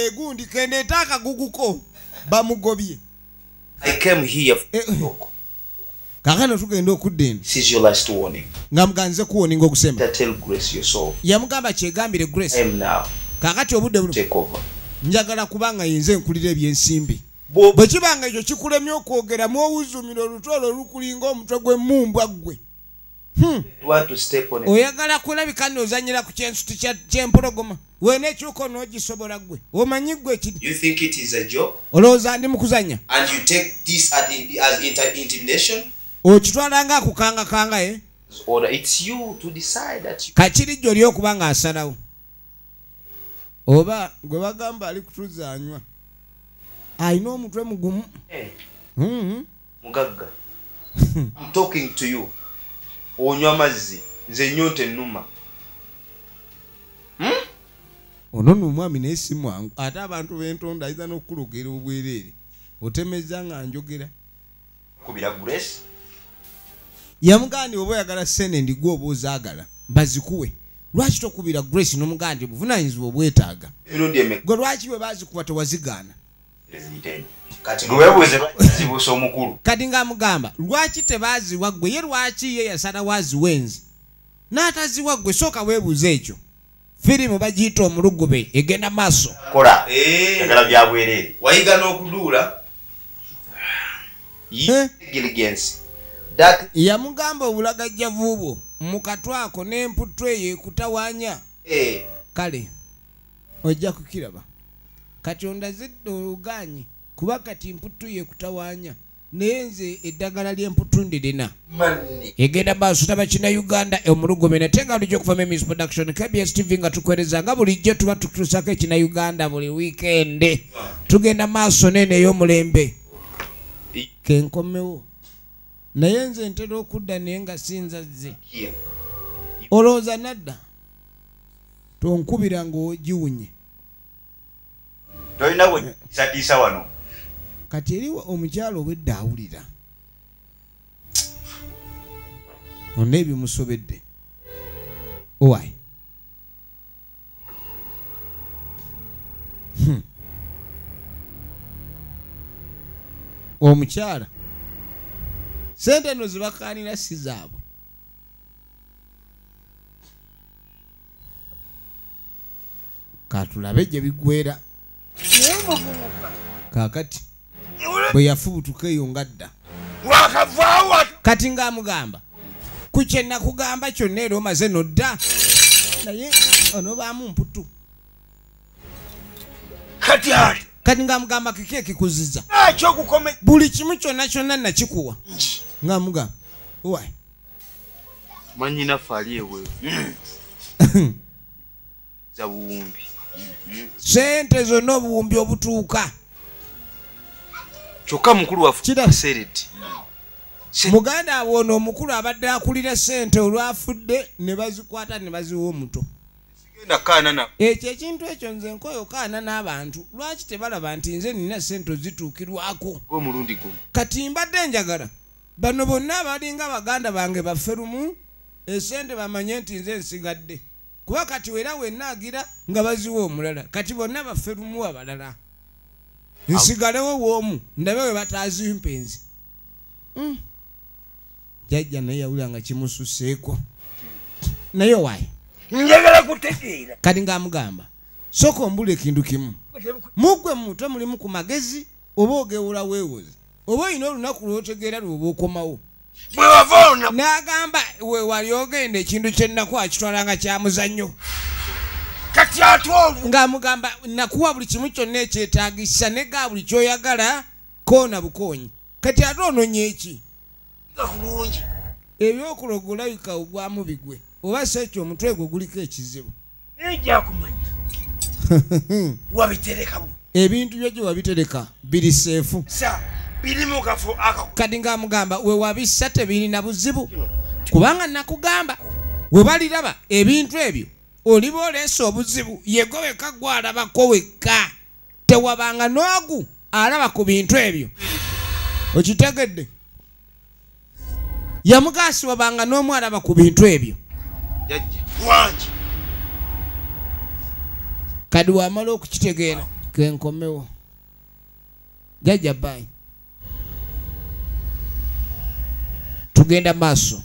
egundi kendeeta akaguguko bamugobye. I came here for talk. Kakano tugenda okudda eno. This is your last warning. Nga muganze kuwoninga okusemba. Tell Grace yourself. Yamugamba kyegambire Grace. I am now. Kakati obudde buno. Take over. Njagala kubanga yenze nkulira ebyensimbi. Bwe kibanga ekyo kikulemye okwogera mw'owuzumira olutolo olukulinga omutwe gw'emmumbwa ggwe. Oyagala kulabika n'ozannyira ku kyensuti ky'empologoma. Weena ekyuka n'ogisobola ggwe. Omanyi ggwe kiri. You think it is a joke? Olowooza ndi mu kuzannya. And you take this as intimidation? Okitwala nga akukangakanga ye. Order. It's you to decide that you... Kakiri jjo oli okuba ng'asalawo. Oba gwe bagamba ali kutuzaanywa. Alina omutwe mugumu. Mugagga. I'm talking to you. Onywa amazzi nze ennyonta ennuma. Ono nno omwami naye si mwangu ate abantu b'entonda ayinza n'okukulogera obwereere otemezza nga njogera. Kubira Grace. Yamugamba nti oba oyagala ssente ndigwe oba ozaagala bazikuwe. Lwaki tokubira Grace n'omugamba nti obuvunaanyizibwa obwetaaga? Gwe lwaki bwe baazikuwa tewazigaana? Kati ng'amugamba lwaki tebaaziwa ggwe ye lwaki ye yasalawo aziwe nze n'ataziwa ggwe sooka weebuuze ekyo. Firimu bagiyita Omulugube egenda maaso. Kola njagala bya bwereere. Wayiga n'okuduula. Yamugamba obulagajjavu bwo mu katwako n'emputtu eyo ekutawaanya. Kale ojja kukiraba. Kati ondazidde ogaanye kuba kati mputtu yekutawaanya naye nze eddagala ly'emputtu ndirina. Egenda maaso taba kina Uganda Omulugube nate nga bulijjo okuva Memis Production KBS TV nga tukwereza nga bulijjo tuba tutuusako ekina Uganda buli weekend. Tugenda maaso nene ey'omulembe. Kenkomewo naye nze ntera okudda naye nga sinzazze. Olowooza nadda tonkubira ng'ogiwunye. Tolina bwe wano. Kati eri omukyalo obwedda awulira. Ono ebimusobedde. Owai. Omukyala sente eno zibakaanira si zaabwe. Katulabe gye biggweera. Kaakati bwe yafubutuka eyo ngadda. Kati ng'amugamba ku kye nakugamba kyonna era omaze nodda naye onobaamu mputu. Kati ng'amugamba kiki ekikuziza buli kimu kyonna kyonna nakikuwa. Ng'amugamba owai mwannyinaffe ali ebweru za buwumbi. Sente zonna obuwumbi obutuuka. Kyokka mukulu waffe aseeredde. Muganda wono omukulu abadde akulira sente olwafudde ne bazikwata ne baziwa omuto. Ekyo ekintu ekyo nze nkoyo kaana n'abantu lwaki tebalaba nti nze nina sente ozituukirwako. Kati mbadde njagala bano bonna abalinga baganda bange baffe lumu esente bamanye nti nze nsigadde. Kuba kati wera wenna agira nga baziwa omulala kati bonna baffe lumu abalala. Nsigalewo w'omu ndabe we batazimpa nze. Jjajja naye yawulira nga kimususeeko. Naye waayi njagala kutegeera. Kati ng'amugamba sooka ombula ekintu kimu. Muggwe mu mutwe mulimu ku magezi oba ogewula weewoze oba olina olunaku lw'otegeera lw'oba okomawo. Bwe wava ono n'agamba we wali ogenda ekintu kye nnaku akitwala nga kya muzannyo. Kati ate olwo ng'amugamba nakuwa buli kimu kyonna ekyetaagisa ne ga buli ky'oyagala koona bukoonyi. Kati ate ononye eki? Bulungi. Ebyokuloga olabika ogwamu bigwe oba si ekyo omutwe gwo guliko ekizibu. Nja kumanya wabitereka. Ebintu byo gye wabitereka biri seefu. Biri mu kafo ako. Kati ng'amugamba we wabissa tebirina buzibu kubanga nakugamba we baliraba ebintu ebyo oliba oleese obuzibu yego wekka gw'alabako wekka tewabanga n'ogu alaba ku bintu ebyo. Okitegedde? Yamugaasi wabanga n'omu alaba ku bintu ebyo. Wangi. Kadi wamala okukitegeera kenkomewo. Jjajja bye. Tugenda maaso.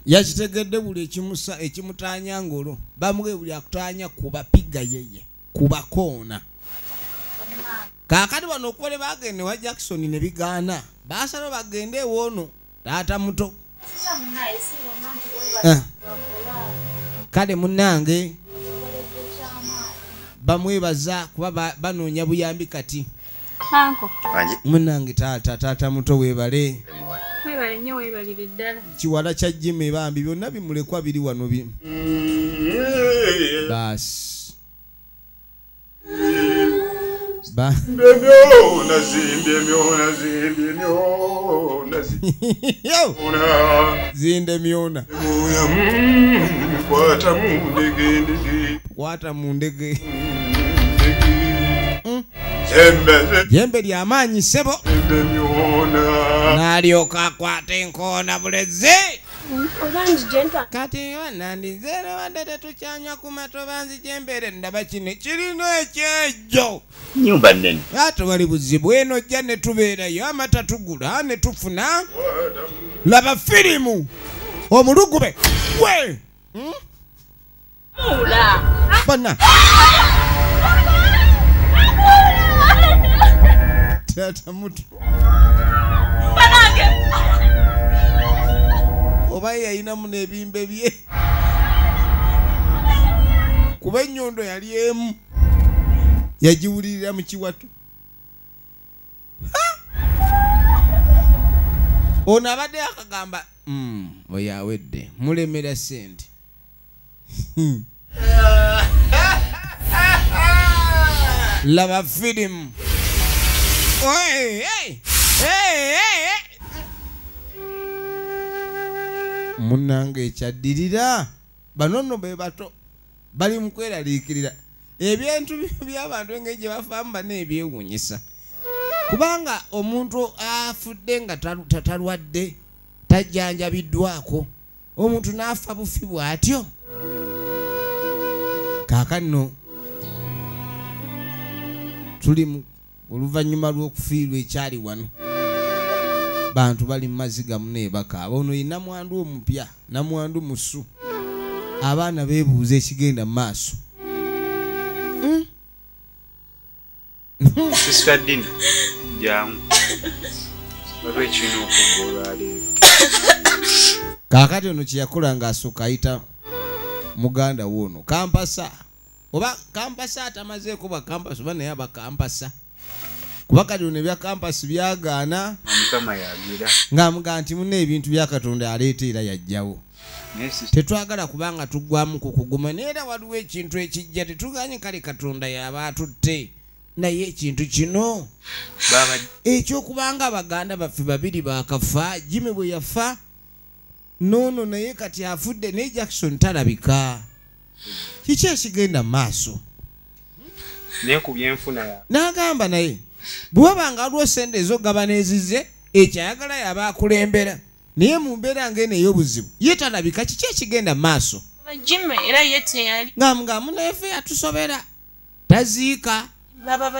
Yakitegedde buli ekimusa ekimutaanya ngolo bamuge buli akutaanya kubapiga yeye kubakoona. Kaakati bano okubale bagende wa Jackson ne bigaana baasala bagende ewoono taata muto. Kale munnange bamwebaza kuba banoonya buyambi kati. Munnange taata taata muto weebale. Weebale nnyo weebalire ddala. Kiwala kya Jimmy bambi byonna bimulekwa biri wano bimu. Baasi. Ba. Zinde myona. Kwata mu ndege. Jembe lya maanyi ssebo. N'alyoka akwata enkoona buleze. Kati nandinze wadde tetukyanywa ku matoba nzije embeere ndaba kino kirina ekyejjo. Nnyumba nnene. Ate wali buzibu eno ojja ne tubeerayo amata tugula ne tufuna. Laba firimu omulugube we. Bonna. Taata muto. Oba yalinamu n'ebimbe bye. Kuba ennyondo yali emu yagiwulirira mu kiwato. Ono abadde akagamba oyo awedde mulemera ssente. Laba firimu. Munnange ekyaddirira bano nno be bato bali mu kweraliikirira ebintu by'abantu engeri gye bafaamu bano ebyewuunyisa kubanga omuntu afudde nga talwadde tajjanjabiddwako omuntu n'afa bufi bw'atyo. Kaakano tuli mu oluvannyuma lw'okufiirwa ekyali wano bantu bali mu maziga muneebaka. Ono ye namwandu omupya namwandu musu abaana beebuuza ekigenda mu maaso. Sister Dina jangu waliwo ekirina okugwa olwaleero. Kaakati ono kye yakola ng'asooka ayita muganda we ono Kampasa oba Kampasa atamazeeko bwa Kampasa oba naye aba Kampasa kuba kati ono ebya Kampasi byagaana Mukama yagira ng'amugamba nti munne ebintu bya Katonda aleeta era yajjawo. Tetwagala kubanga tuggwamu ku kuguma, naye era waliwo ekintu ekijja tetuganye. Kale Katonda yaba atutte, naye ekintu kino ekyokubanga baganda baffe babiri bakafa, Jimmy bwe yafa nono naye kati afudde, naye Jackson talabika. Kiki ekigenda maaso? N'agamba naye bwe wabanga waliwo sente ez'okugabana ezize, ekyayagala yaba akulembera, naye mu mbeera ng'eno ey'obuzibu ye talabika. Kiki ekigenda maaso? Nga muneefe yatusobera taziika,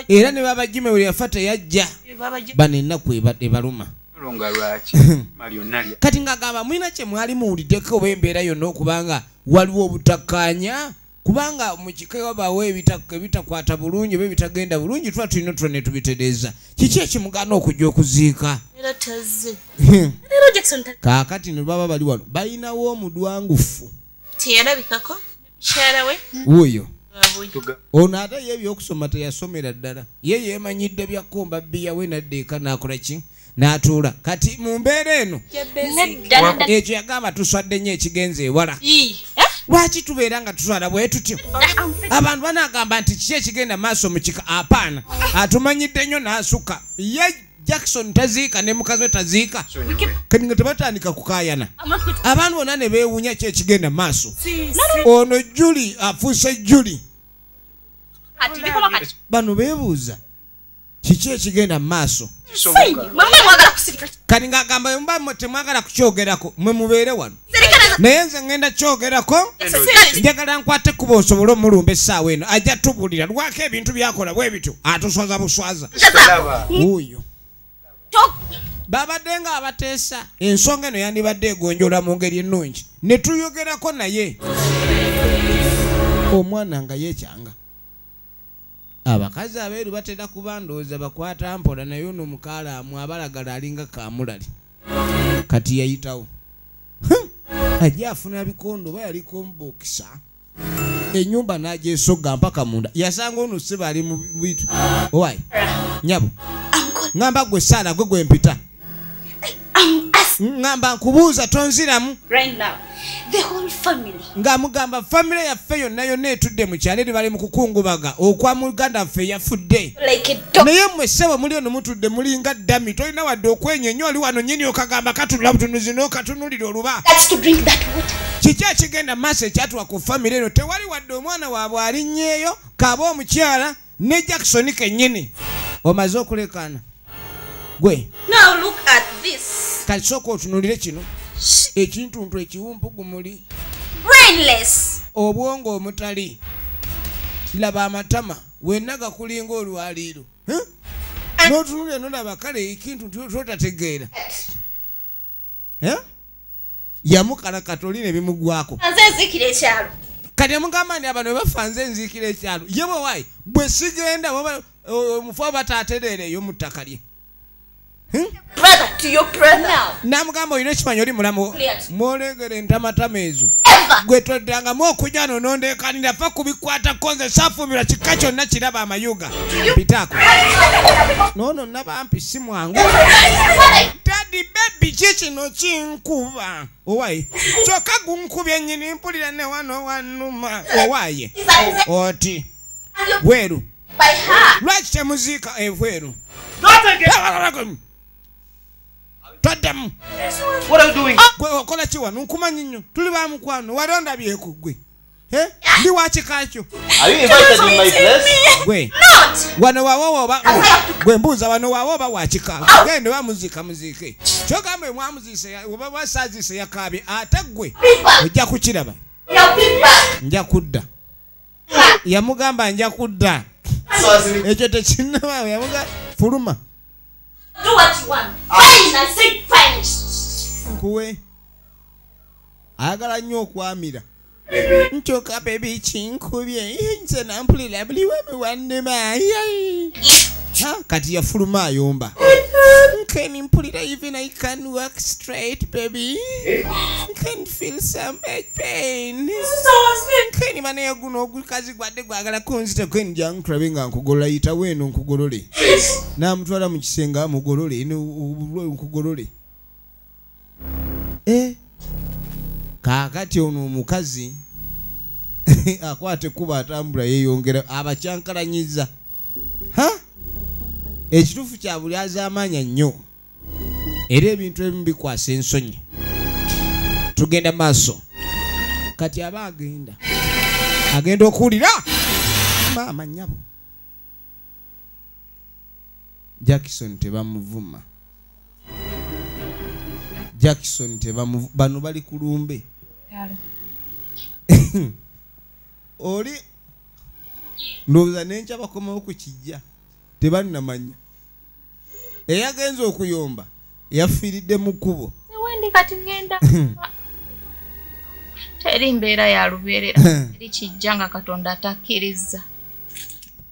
era ne baba Jimmy bwe yafa teyajja. Bano ennaku ebaluma. Kati ng'agamba mulina kye mwali muwuliddeko oba embeera yonna okubanga waliwo obutakkaanya, kubanga mu kika wabaawo ebitakwata bulungi oba ebitagenda bulungi, tuba tulina otula ne tubitereeza. Kiki ekimugaana okujja okuziika? Kaakati ne baba bali wano balinawo omudwangufu wuuyo ono, ate ye ebyokusoma teyasomera ddala, ye yeemanyidde byakomba bbiya we nadda eka n'akola ki n'atuula. Kati mu mbeera eno ekyo yagamba tuswadde nnyo ekigenze ewala. Lwaki tubeera nga tuswala bwe tutyo? Abantu banaagamba nti kiki ekigenda maaso mu kika? Apaana, atumanyidde nnyo n'asukka. Ye Jackson taziika ne mukazi we taziika, kati nga tebatandika kukaayana, abantu bonna ne beewuunya ki ekigenda maaso. Ono Juli afuuse Juli. Bano beebuuza kiki ekigenda maaso. Kati ng'agamba mba temwagala kukyogerako, mwe mubeere wano, naye nze ngenda kyogerako. Njagala nkwate kuba osobole omulumba essaawa eno, ajja tubuulira lwaki ebintu byakola bwe bityo, atuswaza buswaza. Wuuyo babadde nga abateesa ensonga eno yandibadde egonjoola mu ngeri ennungi, ne tuyogerako naye omwana nga yeekyanga. Abakazi abeeru batera kuba ndowooza bakwata mpola, naye ono mukaalaamu abalagala alinga kaamulali. Kati yayitawo ajja afuna bikondo oba yaliko mubokisa ennyumba n'agyesogga mpaka munda, yasanga ono ssebo ali mu bitu. Owaye nnyabo, ŋŋamba gwe Saala, gwe gwe mpita, ŋŋamba nkubuuza tonziramu. Nga mugamba famire yaffe yonna yonna etudde mu kyalo eri bali mu kukungubaga okwa muganda waffe yafudde, naye mmwe ssebo muli ono mutudde mulinga ddami, tolina wadde okwenyenya, oli wano nnyini okagamba katunula butunuzi n'okatunulira oluba. Kiki ekigenda maaso ekyatuwa ku famire eno? Tewali wadde omwana waabwe alinnyeeyo, kaaba omukyala ne Jackson kennyini. Omaze okulekaana gwe. Kati sooka otunulire kino ekintuntu ekiwumpugu muli obwongo omutali, laba amatama wenna gakulinga olwaliiro, n'otunulira nolaba kale ekintu totategeera. Yamukalakata oli ne bimugwako. Kati amugamba nti abano bafa nze nziikira ekyalo. Ye bwe waayi bwe sigenda omufu aba taatereereeyo mu ttaka lye. N'amugamba olina ekimanyi oli mulamu, mwolengera entamatama ezo gwe toddangamu okujja no nondeekanira, fa kubikwatako nze saafumbirwa kika kyonna kiraba amayuga mpitaako noono nabampi si mwangu. Daddy baby ki kino kinkuba owaye, kyokka gunkubye nnyini mpulira ne wano wannuma owaye oti bweru lwaki temuziika ebweru? Toddamu. Gwe okola ki wano? Nkumanyi nnyo, tuli ba mukwano, wali ondabyeku gwe. Ndi wa kika kyo. Gwe wano wawo oba gwe mbuuza wano wawo oba wa kika? Genda bamuziika muziike. Kyogamba mwamuziise oba wasaaziise yakaabye, ate gwe ojja kukiraba. Nja kudda. Yamugamba nja kudda. Ekyo tekinnaba, yamugamba fuluma. Nkuwe ayagala nnyo okwamira. Nkyokka bebi kinkubye nze nampulira buli wamu wannema. Kati yafuluma ayomba. Nkeni mpulira even I can walk straight baby. Can feel some pain. Nkeni mane guno ogukazi gwadde gwagala kunzita kweni jangu tulabe nga nkugolola, yitawo eno nkugolole. N'amutwala mu kisenge amugolole eno nkugolole. Kaakati ono omukazi akwate kuba atambula yeeyongera abakyankalanyiza. Ha? Ekituufu kya buli azaamaanya nnyo. Era ebintu ebimu bikwasa ensonyi. Tugenda maaso. Kati aba agenda. Agenda okuwulira. Maama nnyabo. Jackson tebamuvuma. Jackson tebamuvuma. Bano bali ku lumbe. Oli ndowooza n'enkya bakomawo ku kijja. Tebannamanya. Eyagenze okuyomba yafiiridde mu kkubo. Wendi kati ngenda. Teri mbeera ya lubeerera. Teri kijja nga Katonda atakkiriza.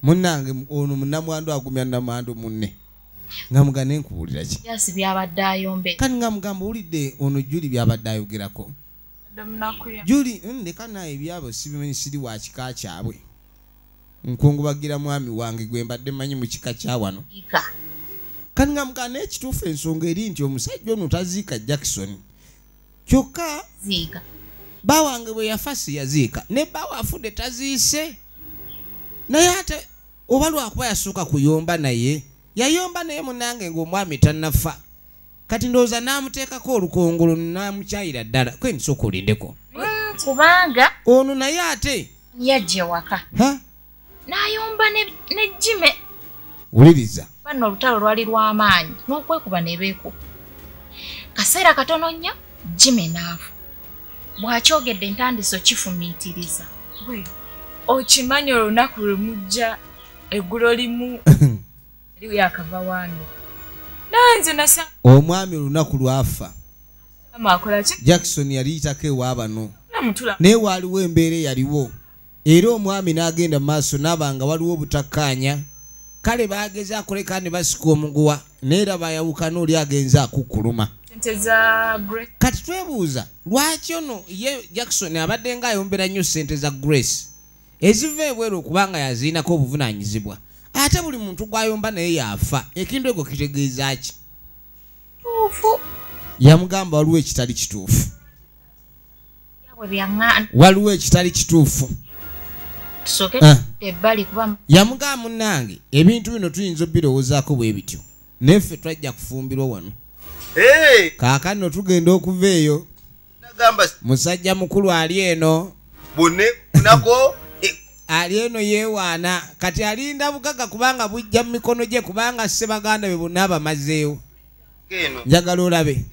Munnange ono munnamwandu agumya nnamwandu munne. Nga mugane nkubuulira ki? Jasi byabadde ayombe. Kati nga mugamba owulidde ono Juli byabadde ayogerako. Juli ndeka naye ebyabo sibimanyi siri wa kika kyabwe. Nkungubagira mwami wange gwe mbadde mmanyi mu kika kya wano. Kati nga mugane ekituufu ensonga eri nti omusajja ono taziika Jackson. Kyokka ziika. Bba wange bwe yafa si yaziika. Ne bba we afudde taziise. Naye ate oba lwakuba yasooka kuyomba naye. Yayomba naye munnange ng'omwami tannafa. Kati ndowooza n'amuteekako olukongolo n'amukyayira ddala. Kwe nsooka olindeko. Kubanga ono naye ate yajja waka. N'ayomba ne Jime. Wuliriza. Bano olutalo lwali lw'amaanyi n'okwekuba ne beekuba. Kaseera katono nnyo Jime n'afa. Bw'akyogedde ntandiso kifumiitiriza. Okimanyi olunaku lwe mujja eggulo limu yakava wange. Nanze nasa omwami olunaku lwafa. Jackson yaliyitako ewa bano. Naye waaliwo embeera eyaliwo. Era omwami n'agenda mu maaso n'aba nga waliwo obutakkaanya. Kale baagezaako leka ne basika omuguwa naye era baayawukana oli agenze akukkuluma. Kati twebuuza lwaki ono ye Jackson abadde ng'ayombera nnyo ssente za Grace eziva ebweru okubanga yaziinako obuvunaanyizibwa. Ate buli muntu gw'ayomba naye yafa. Ekintu ekyo kitegeeza ki? Yamugamba waliwo ekitali kituufu. Waliwo ekitali kituufu. Yamugamba munnange ebintu bino tuyinza obbirowoozaako bwe bityo. Naye ffe twajja kufumbirwa wano. Kaakano tugenda okuva eyo. Musajja mukulu ali eno. Ali eno yeewaana. Kati alinda bugagga kubanga bujja mu mikono gye kubanga ssebaganda be bonna abamazeewo. Njagala olabe.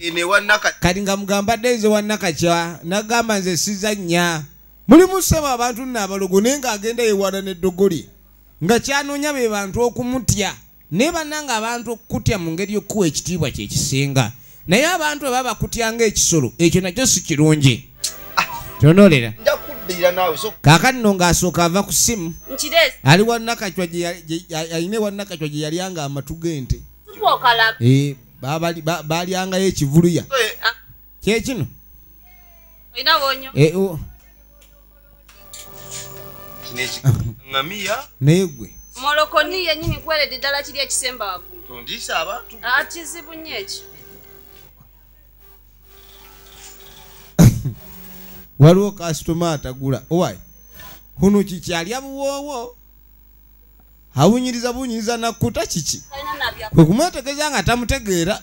Kati nga mugamba dde nze wa Nakakya n'agamba nze sizannya. Mulimu ssebo abantu nno abalogo naye ng'agenda yeewaana n'eddogo lye. Nga kyanoonya be bantu okumutya. Naye bannange abantu okukutya mu ngeri y'okuwa ekitiibwa kye kisinga. Naye abantu bwe baba bakutya ng'ekisolo ekyo nakyo si kirungi. Tonoolera. Kaakati nno ng'asooka ava ku ssimu. Ali wa Nakacwa alina ewa Nakacwa gye yalyanga amatu g'ente. Baalyangayo ekivuluya. Kye kino? Naye ggwe. Molokoni yennyini nkweredde ddala kiri ekisemba waggulu. Tondiisa abantu. Kizibu nnyo ekyo. Waliwo kasitoma atagula. Owaaye huno kiki alya buwoowo? Awunyiriza buwunyiriza nakkuta kiki? Kwe kumwetegeeza nga tamutegeera.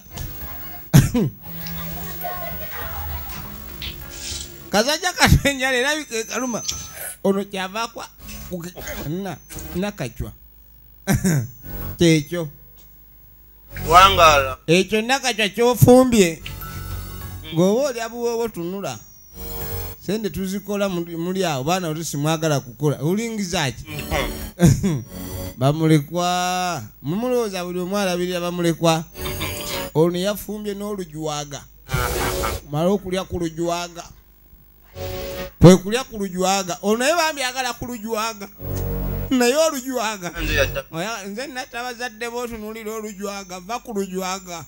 Kasajja kano enjala erabika ekaluma. Ono kyava akwa Nakacwa. Kyekyo. Wangaala. Ekyo Nakacwa ky'ofumbye. Ng'oba olya buwoowo tunula. Sente tuzikola muli awo baana oluusi mwagala kukola. Olingiza ki? Bamulekwa. Mumulowooza buli omu alabirira bamulekwa. Ono yafumbye n'olujwaga. Mala okulya ku lujwaga. Kwe kulya ku lujwaga. Ono naye bambi ayagala ku lujwaga. Naye olujwaga. Nze natta abazadde b'otunuulira olujwaga. Va ku lujwaga.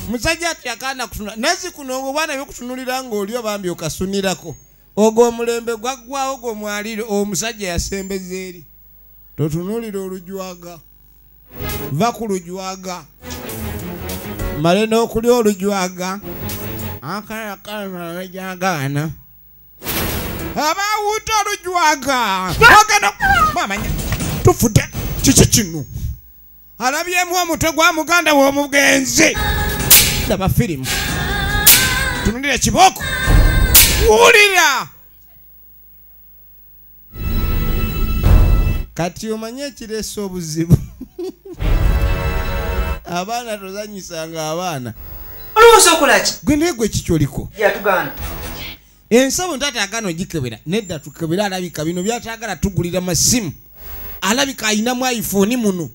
Musajja ati akaana kutunula. Nazi kuno obwana byokutunulira ng'oli obambi okasunirako. Ogwo omulembe gwaggwawo gw'omwaliro omusajja yasembeza eri. Totunuulira olujwaga. Va ku lujwaga. Male n'okulya olujwaga. Akalakalaagaana abawuta olujwaga ogenda mamanya tufudde. Kiki kino? Alabyemu omutwe gwa muganda we omugenzi. Laba firimu, tunulira kibooko, wulira. Kati omanye ekireese obuzibu, abaana tozanyisanga abaana. Olowooza okola ki? Gwe naye gwe kikyoliko yatugaana ensawo ntaatagana ogikebera. Nedda tukebera, alabika bino byatagala tugulira masimu, alabika ayinamu iPhone muno.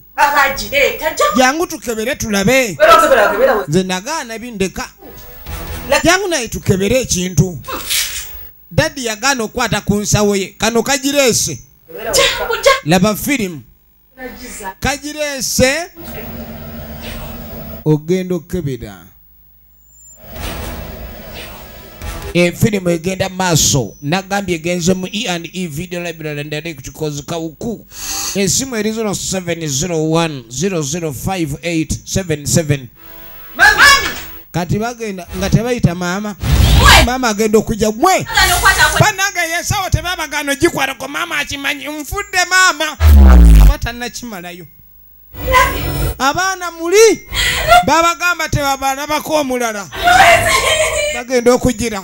Jangu tukebere tulabe. Nze nagaana bindeka, jangu naye tukebere ekintu. Daddi yagaana okukwata ku nsawo ye, kano kagireese. Laba firimu kagireese, ogenda okukebera. Efirimu egenda maaso, nagambye egenze mu E&E Video Library and Direct Cause Kawuku. Esimu eri 0701 005877. Kati bagenda nga tebayita maama. Maama agenda okujja mwe banange yesawo tebabagano gikwatako. Maama akimanyi nfudde maama batannakimalayo. Abaana muli babagamba tebabalabako omulala, bagenda okugira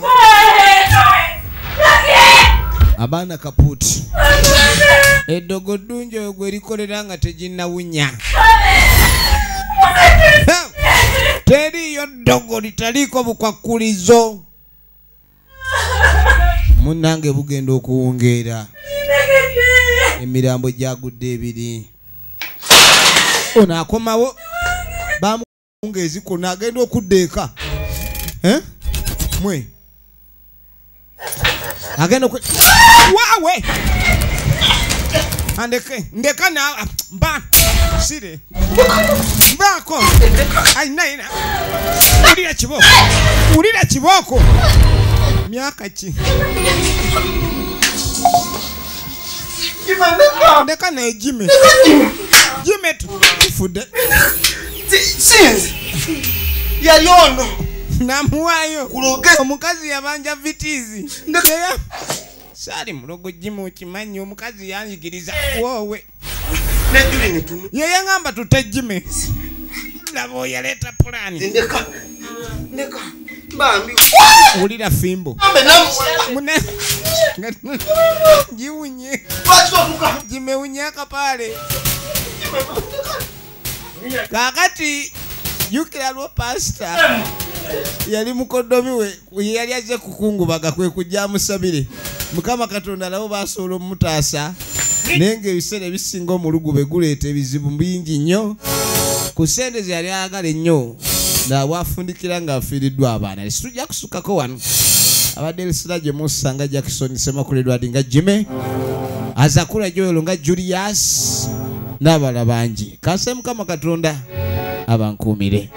abaana kapuuti. Eddogo ddungi oyo gwe likolera nga teginnawunya. Teriiyo ddogo litaliiko bukwakkulizo. Munnange bugenda okuwungeera, emirambo gyagudde ebiri. Ono akomawo bamukunga eziko n'agenda okudda eka. Mwe agenda waawe andeke ndeka na mba sire mbako aina ina ulira kiboko, ulira kiboko myaka ki ndeka na ejime jime tufudde. Sinzi yali ono namuwayo omukazi yabanja vitizi. Saali mulogo Jime okimanyi omukazi yanjigiriza woowe yeye ngamba tute Jime. Laba oyo yaleeta pulaani. Ndeka ndeka bambi wulira fimbo giwunye gimewunye akapaale. Kakati jjukira lwo pasita yali mukoddomi we yali azze kukungubaga kwe kujja amusabire Mukama Katonda nabo basobola omutaasa, naye ng'ebiseera ebisinga omulugube guleeta ebizibu bingi nnyo. Ku ssente ze yali ayagala ennyo naabwafundikira ng'afiiriddwa abaana. Situjja kusukako wano. Abadde Elsiraje Musa nga Jackson Ssemakula Edward nga Jime, Azakula Joel nga Julius n'abalala bangi. Kanse Mukama Katonda abankuumire.